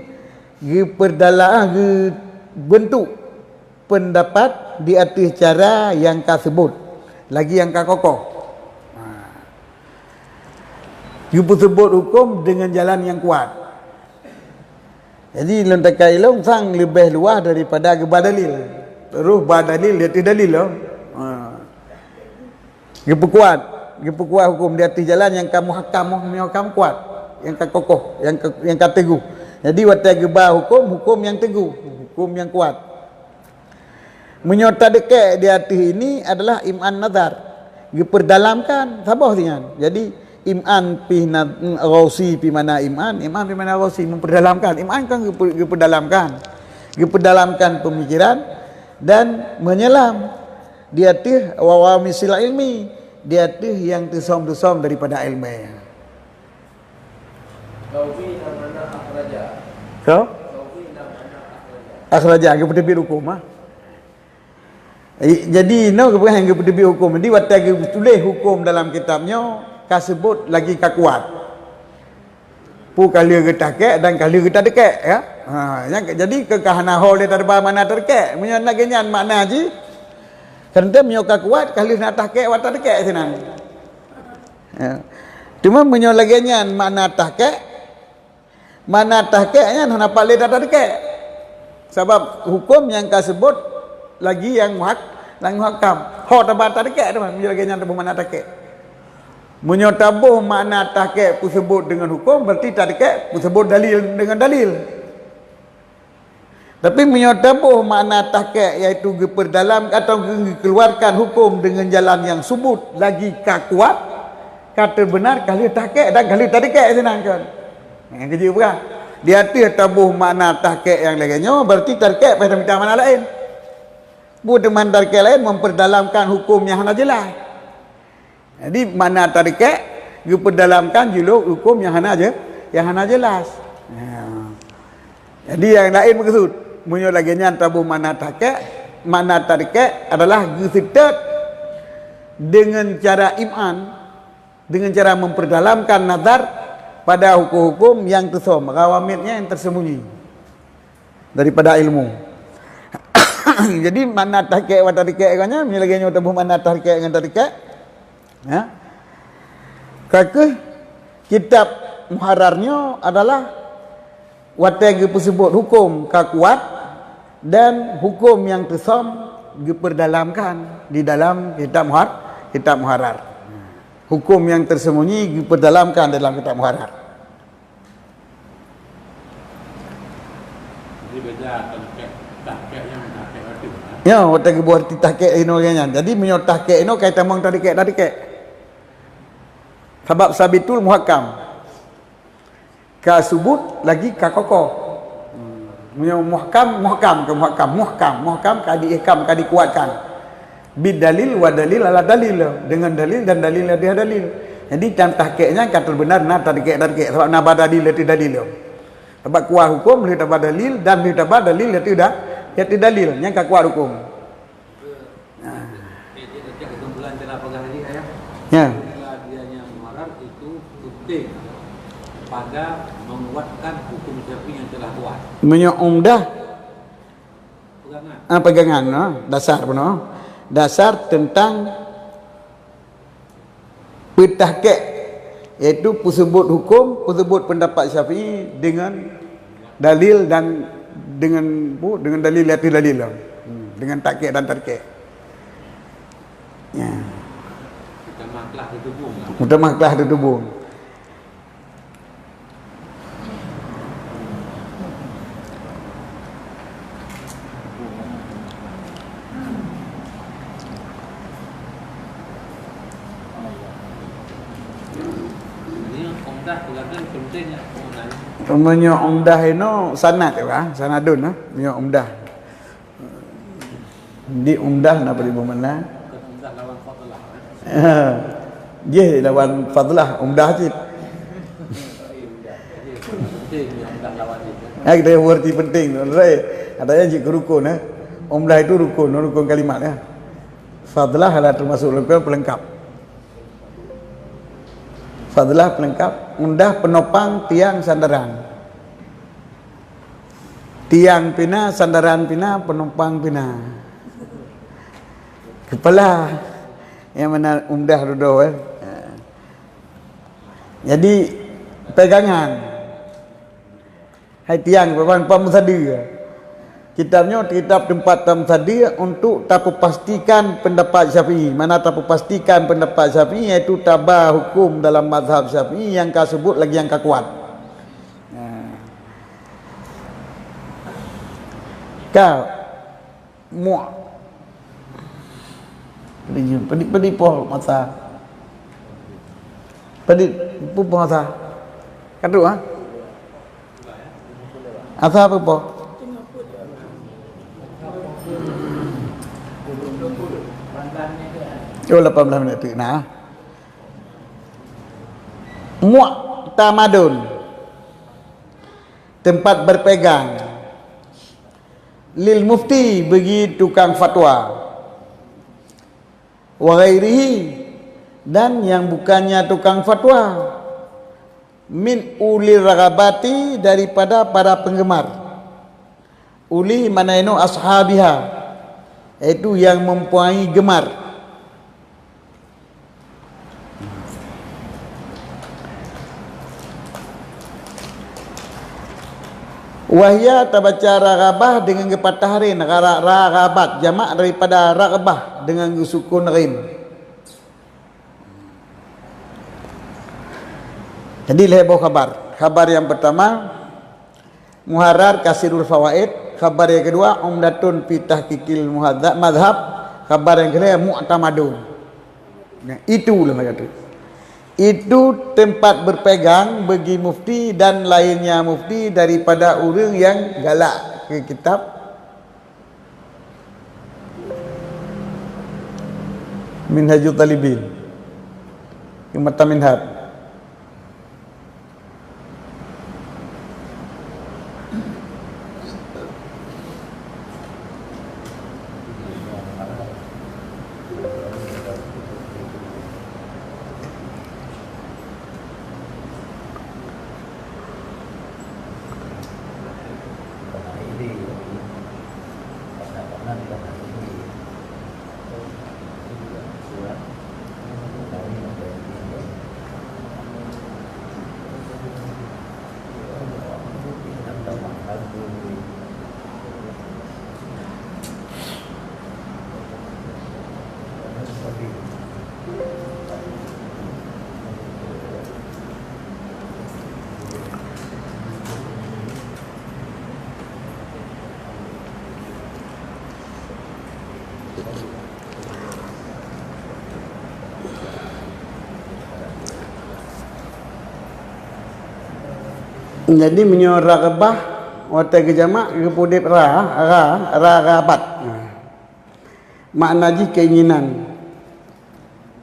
geupeudala-, geubeuntuk peundapat di ateueh cara nyang ka seubot, lagi nyang ka kokoh. Ha. Geupeuseubot huköm deungon jalan nyang kuat. Jadi, lôn takai lôn sang leubeh luwah daripada geuba dalil. Roh ba dalil di ateueh dalil lom. Ha. Geupeukuat, geupeukuat huköm di ateueh jalan nyang ka muhakam, muhakam kuat, nyang ka kokoh, nyang ka, nyang ka teugoh. Jadi watèe geuba huköm, huköm nyang teugoh, huköm nyang kuat. Meunyoe tadeukek di ateueh ini adalah im'an nazar, geupeudalamkan saboh sinyan. Jadi im'an pih na-, ghausi pih makna im'an, im'an pih makna ghausi, memperdalamkan. Im'an kan geupeu-, geupeudalamkan, geupeudalamkan pemikiran dan menyelam di ateueh wa-, wamisil ilmi, di ateueh nyang teusöm-teusöm daripada ileumèe. Taufi na makna akhraja. Ka? Taufi na makna akhraja. Akhraja, geupeuteubiet huköm, ha? Eh, jadi, nyoe geupeugah nyang geupeuteubiet huköm. Jadi, watèe geutuléh huköm dalam kitab nyoe, ka seubot lagi ka kuat. Peue ka lheueh geutahqiq dan ka lheueh geutadeukek, ya. Ha, nyang, jadi keu ka hana ho lé tadeuba makna tadeukek. Meunyoe lagèe nyan makna jih, kan teuh meunyoe ka kuat, ka lheueh na tahqiq watèe tadeukek sinan. Ya. Teuma meunyoe lagèe nyan makna tahqiq, makna tahqiq nyan hana pat lé tadeukek. Sabab huköm nyang ka seubot lagi nyang muhak-, nyang muhakam. Ho taba tadeukek teuma meunyoe lagèe nyan teuh makna tahqiq. Meunyoe taboh makna tahqiq peuseubot deungon huköm, berarti tadeukek peuseubot dalil deungon dalil. Tapi meunyoe taboh makna tahqiq, yaitu geupeudalam atau geukeuluarkan huköm deungon jalan nyang subut lagi ka kuat, ka teubeunar ka lheueh tahqiq dan ka lheueh tadeukek sinan kan. Nyang keujeuet peugah, di ateueh taboh makna tahqiq nyang lagèe nyoe, berarti tadeukek payah tamita makna laén. Buet teuma tadeukek laén memperdalamkan huköm nyang hana jeulaih. Jadi makna tadekek geupeudalamkan jilok huköm nyang hana je, nyang hana jelas. Ya. Jadi nyang laén meukeusut, meunyoe lagée nyan taboh makna tahkek, makna tadekek adalah geuseutôt deungon cara im'an, deungon cara memperdalamkan nazar pada huköm-huköm nyang teusom, ghawamidnya yang tersembunyi daripada ilmu. Jadi makna tahkek wa tadekek nyan, meunyoe lagée nyoe taboh makna tahkek ngon tadekek, ya. Ka kheueh kitab Muharrar nyoe adalah watée geupeuseubut huköm ka kuat dan huköm nyang teusom geupeudalamkan di dalam kitab Muhar-, kitab Muharrar. Huköm nyang tersembunyi geupeudalamkan dalam kitab Muharrar. Jadi beda tahkek, tahkek nyang tahkek batin, ya. Ya, watée geuboh arti tahkek inoe nyan. Jadi meunyoe tahkek inoe ka itamong tadekek, tadekek. Sabab sabitul muhakkam. Ka subut lagi ka kokoh. Meunyoe muhkam, muhkam, ke muhkam, muhkam, muhkam ka diihkam, ka dikuatkan. Bidalil wa dalil ala dalil, dengan dalil dan dalil di atas dalil. Jadi tan tahkek nyan ka teubeuna na tadekek-tadekek, sabab na ba dalil ateueh dalil. Sabab kuat huköm lheueh taba dalil dan lheueh taba dalil ateueh da-, ateueh dalil, nyan ka kuat huköm. Nah. Jadi, jadi kesimpulan cara pegang tadi, Ayah. Ya. Kesimpulan dia yang Muharrar itu penting pada menguatkan hukum Syafi'i yang telah kuat. Meunyoe Umdah, pegangan. Ah, pegangan, no? Dasar pun, no? Dasar tentang peutahkek, yaitu peuseubut huköm, peuseubut pendapat Syafi'i dengan dalil dan dengan, bu, dengan dalil ateueh dalil. Hmm, dengan tahkek dan tadekek. Ya. Meutamah klah teutubong. Jadi, Umdah peugah penting ya, Umdah. Meunyoe Umdah inoe sanad ya, Bang? Sanadun, ha? Meunyoe Umdah. Di Umdah na bri beumakna? Bukan Umdah lawan Fadlah, eh? Jih lawan Fadlah, Umdah cit. Jadi, penting ya, Umdah lawan itu. Ha, kita berarti penting tu. Katanya jih keu rukun, eh? Umdah itu rukun, rukun kalimat, ya. Fadlah adalah termasuk rukun pelengkap. Fadlah pelengkap, Umdah penopang tiang sandaran. Tiang pina, sandaran pina, penopang pina. Kepala yang mana Umdah dudoe, eh. Jadi, pegangan. Hai tiang, pegangan, pamsadi. Kitab nyoe kitab tempat tamsadi untuk tapepastikan pendapat Syafi'i. Mana tapepastikan pendapat Syafi'i, yaitu taba hukum dalam mazhab Syafi'i yang ka subut lagi yang ka kuat. Nah. Ka muak. Pedi, pedi, pedi poh masa. Pedi, pu poh masa. Ka trok, ha? Asa apa poh? Oh, lapan belas minit tu. Nah. Muak tamadun. Tempat berpegang. Lil mufti bagi tukang fatwa. Wa ghairihi, dan yang bukannya tukang fatwa. Min ulir raghabati, daripada para penggemar. Uli makna inoe ashabiha, yaitu yang mempunyai gemar. Wahya tabaca raghabah dengan geupatah rin, ra-, ra-, raghabat, jamak daripada raghbah dengan geusukun rin. Jadi lhée boh khabar. Khabar yang pertama, Muharrar Kasirul Fawaid, khabar yang kedua, Umdatun fi Tahqiqil Muhadza-, Madzhab, khabar yang ketiga, Mu'tamadun. Nah, itu lah macam tu. Itu tempat berpegang bagi mufti dan lainnya mufti daripada ureuëng yang galak ke kitab Minhajut Talibin. Mata minhaj. Jadi, meunyoe raghabah, watée geujamak, geupeuudeb ra, ra, ra, raghabat. Makna jih keinginan.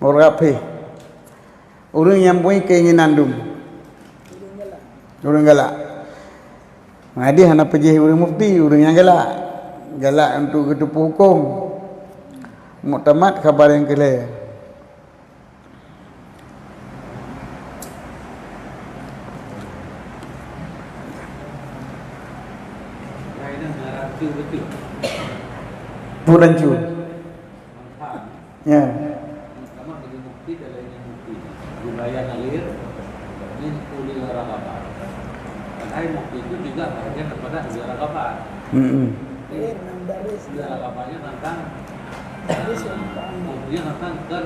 Murghab fih. Ureuëng nyang punya keinginan dum. Ureuëng galak. Jadi hana peujih ureuëng mufti, ureuëng nyang galak. Galak untuk geuteupeue huköm. Muktamad khabar nyang keu lhée. Bulan Jun. Ya. Sama dengan mufti dan lainnya mufti. Wilayah ngalir, min ulil raghabah. Padahal mufti itu juga bahagian daripada ulil raghabah. Mm-mm. Jadi, ulil raghabahnya tentang, mufti tentang kan,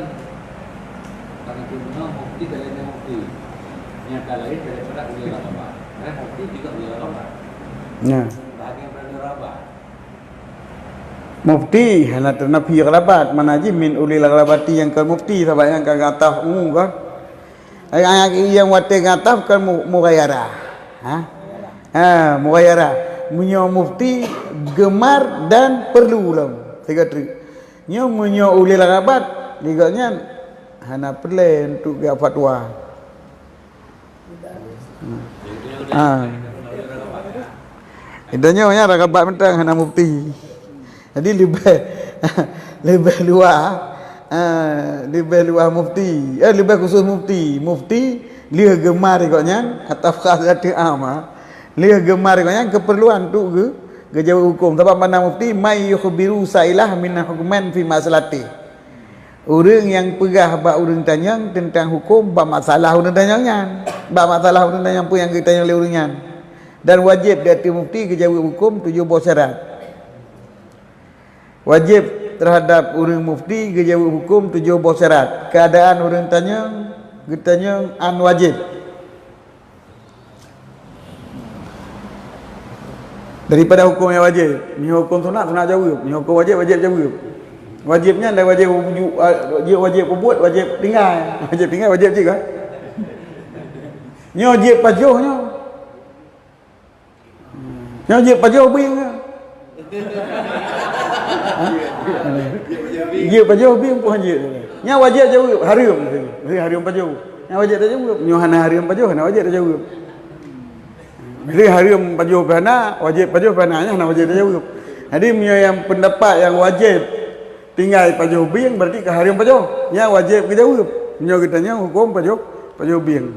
karena itu memang mufti dan lainnya mufti. Nyata lain daripada ulil raghabah. Karena mufti juga ulil raghabah. Ya. Bahagian daripada raghabah. Mufti hana teunafi raghabat, mana jih min ulil raghabati nyang kon mufti, sabab nyang ka geuataf umu kan. Ai, ai, nyang watée geuataf kan mu-, mughayarah. Ha? Ha, mughayarah. Meunyoe mufti gemar dan perlu lom. Tiga trik. Nyoe meunyoe ulil raghabat, di gobnyan hana peureulée untuk geufatwa. Ha. Itu nyoe ya raghabat mantong hana mufti. Jadi leubeh, leubeh luwa, ha, leubeh luwa mufti. Eh, leubeh khusus mufti. Mufti lheueh geumar gobnyan, atau khas ateueh am, ha. Lheueh geumar gobnyan keperluan untuk geu-, geujaweueb huköm. Sabab makna mufti, may yukhbiru sa'ilah min hukmin fi mas'alati. Ureuëng nyang peugah bak ureuëng tanyong teuntang huköm bak masalah ureuëng tanyong nyan, bak masalah ureuëng tanyong peue nyang geutanyong lé ureuëng nyan. Dan wajéb di ateueh mufti geujaweueb huköm tujoh boh syarat. Wajéb teuhadab ureuëng mufti geujaweueb huköm tujoh boh syarat. Keuadaan ureuëng tanyong, geutanyong an wajéb. Daripada huköm nyang wajéb, meunyoe huköm sunat, sunat jaweueb, meunyoe huköm wajéb, wajéb jaweueb. Wajéb nyan dah wajéb, wajéb peubuet, wajéb tinggai. Wajéb tinggai, wajéb cit kan? Nyoe jieb pajoh nyoe. Nyoe jieb pajoh bieng ke? Ha? Jieb pajoh bieng pun jieb. Nyan wajéb jaweueb, hareuem. Hareuem pajoh. Nyan wajéb tajaweueb. Nyoe hana hareuem pajoh, hana wajéb tajaweueb. Jadi hareuem pajoh pih hana, wajéb pajoh pih hana, nyan hana wajéb tajaweueb. Jadi meunyoe nyang pendapat nyang wajéb tinggai pajoh bieng, berarti ka hareuem pajoh. Nyan wajéb geujaweueb. Meunyoe geutanyoe huköm pajoh, pajoh bieng.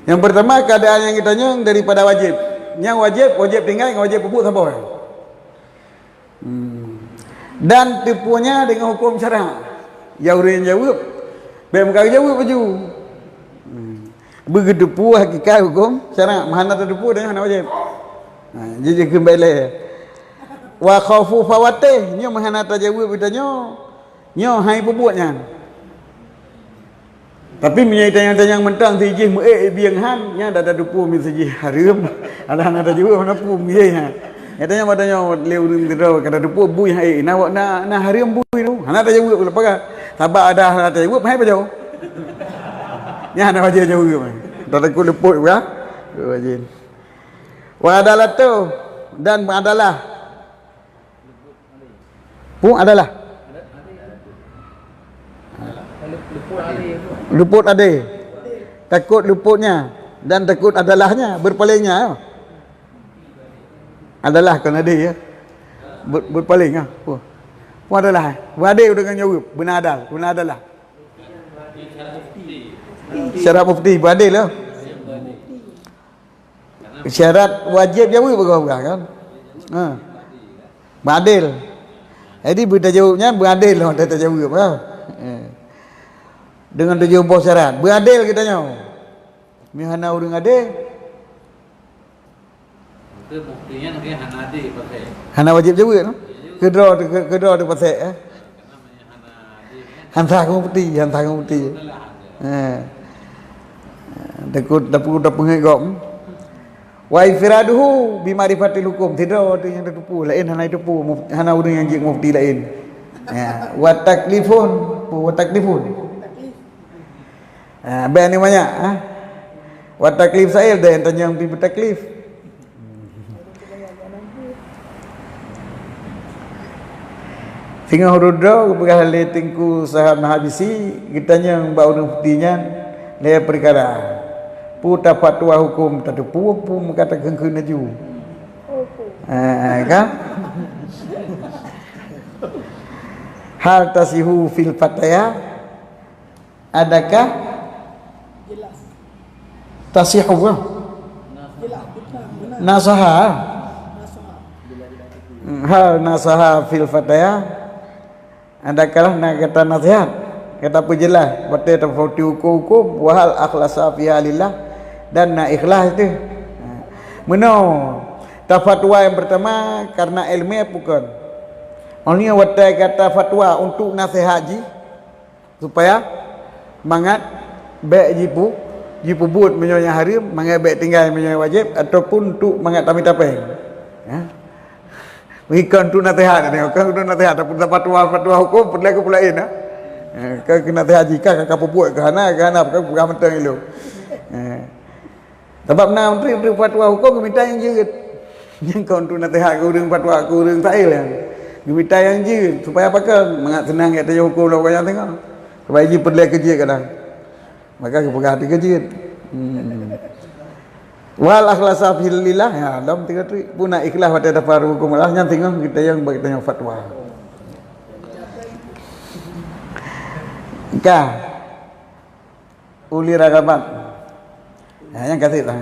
Nyang pertama, keuadaan nyang geutanyoe daripada wajéb. Nyang wajéb, wajéb tinggai ngon wajéb peubuet saboh. Hmm. Dan teupeue nyan deungon huköm syarak. Ya ureuëng nyang jaweueb, bék meuka geujaweueb laju. Hmm. Beugeuteupeue hakikat huköm syarak, meuhana tateupeue dan hana wajéb. Ha, jadi keumbali. Wa khaufu fawatih, nyoe meuhana tajaweueb geutanyoe. Nyoe hai peubuet nyan. Tapi meunyoe tanyong-tanyong mantong sijih meuék bieng han, nyan dak tateupeue meusti jih hareuem. Alah hana tajaweueb hana peue meuék ha. Nyatanya watée nyoe lé ureuëng keudroe ka tateupeue bui hai na, na, na hareuem bui tu. Hana tajaweueb leupah ka. Sabab ada hana tajaweueb hai pajoh. Nyan hana wajéb jaweueb. Dak takot leupot ya. Wajéb. Wa adalatu dan adalah. Pun adalah. Luput adé. Takut luputnya dan takut adalahnya, berpalingnya. Adalah kon adé, ya. Ber-, berpaling, ah. Apa? Apa adalah, eh? Beradil dengan jaweueb, beuna adal, beuna adalah. Syarat mufti, beradil, ya. Syarat wajéb jaweueb bak ureueng, kan? Ha. Beradil. Jadi, beutajaweueb nyan beradil lom tajaweueb, ha. Eh. Deungon tujoh boh syarat. Beradil geutanyoe. Meuhana ureueng adé. Mungkin mufti nyan mungkin hana adé pakai. Hana wajéb jaweueb, no? Keudroe, keudroe teupasék, eh? Hana adé, kan? Hana mufti, hana mufti. Itulah ada. Eh. Takut, takut, takut peungét gob. Wa infiraduhu bi ma'rifatil hukum. Sidroe tu nyang tateupeue, laén hana tateupeue, muf-, hana ureueng nyang jeuet mufti laén. Ya, wa taklifun, wa taklifun. Ha, bèk ni banyak, ha. Wa taklif sa'il deh, tanyong pi taklif. Singoh rudra geupeugah lé Teungku Sahab Nahabisi, geutanyong bak ureueng mufti nyan lhèe peukara. Peue tafatwa huköm tateupeue, peue meuka takheun-kheun laju. Eh, kan? Hal tasihu fil fataya, adakah tasihu, nasaha? Hal nasaha fil fataya, adakah na gata nasihat, gata peujeulaih, watèe tafatwa huköm-huköm, wa hal akhlasa fiha lillah, dan na ikhlas teuh. Meunoe, tafatwa nyang peurtama karena ileumèe bukon. Óh lheueh nyan watèe gata fatwa untuk nasihat jih, supaya mangat bèk jipu-, jipeubuet meunyoe nyang hareuem, mangat bèk tinggai meunyoe nyang wajéb, ataupun untuk mangat tamita pèng. Ya. Bukan untuk nasihat, bukan untuk nasihat, tapi fatwa-fatwa huköm, peureulèe keu peue laén, ya. Ya, ka keu nasihat jih, ka, ka peubuet, ka hana, ka hana, ka peugah mantong ilôn. Ya. Sabab na menteri-menteri fatwa huköm geumita nyang jeuet. Nyan kon untuk nasihat keu ureueng fatwa, keu ureueng sa'il nyan. Geumita nyang jeuet supaya pakon, mangat seunang gata huköm lom nyang teungoh. Supaya jih peureulèe keu jeuet kadang. Maka geupeugah teuh keu jeuet. Hmm. Wal akhlasa fillah, ya, lom tiga tu. Peue na ikhlas watèe tafatwa huköm Allah, nyan teungoh geutanyoe bak geutanyoe fatwa. Ka. Uli ragabat. Ha, nyang ka sép lah.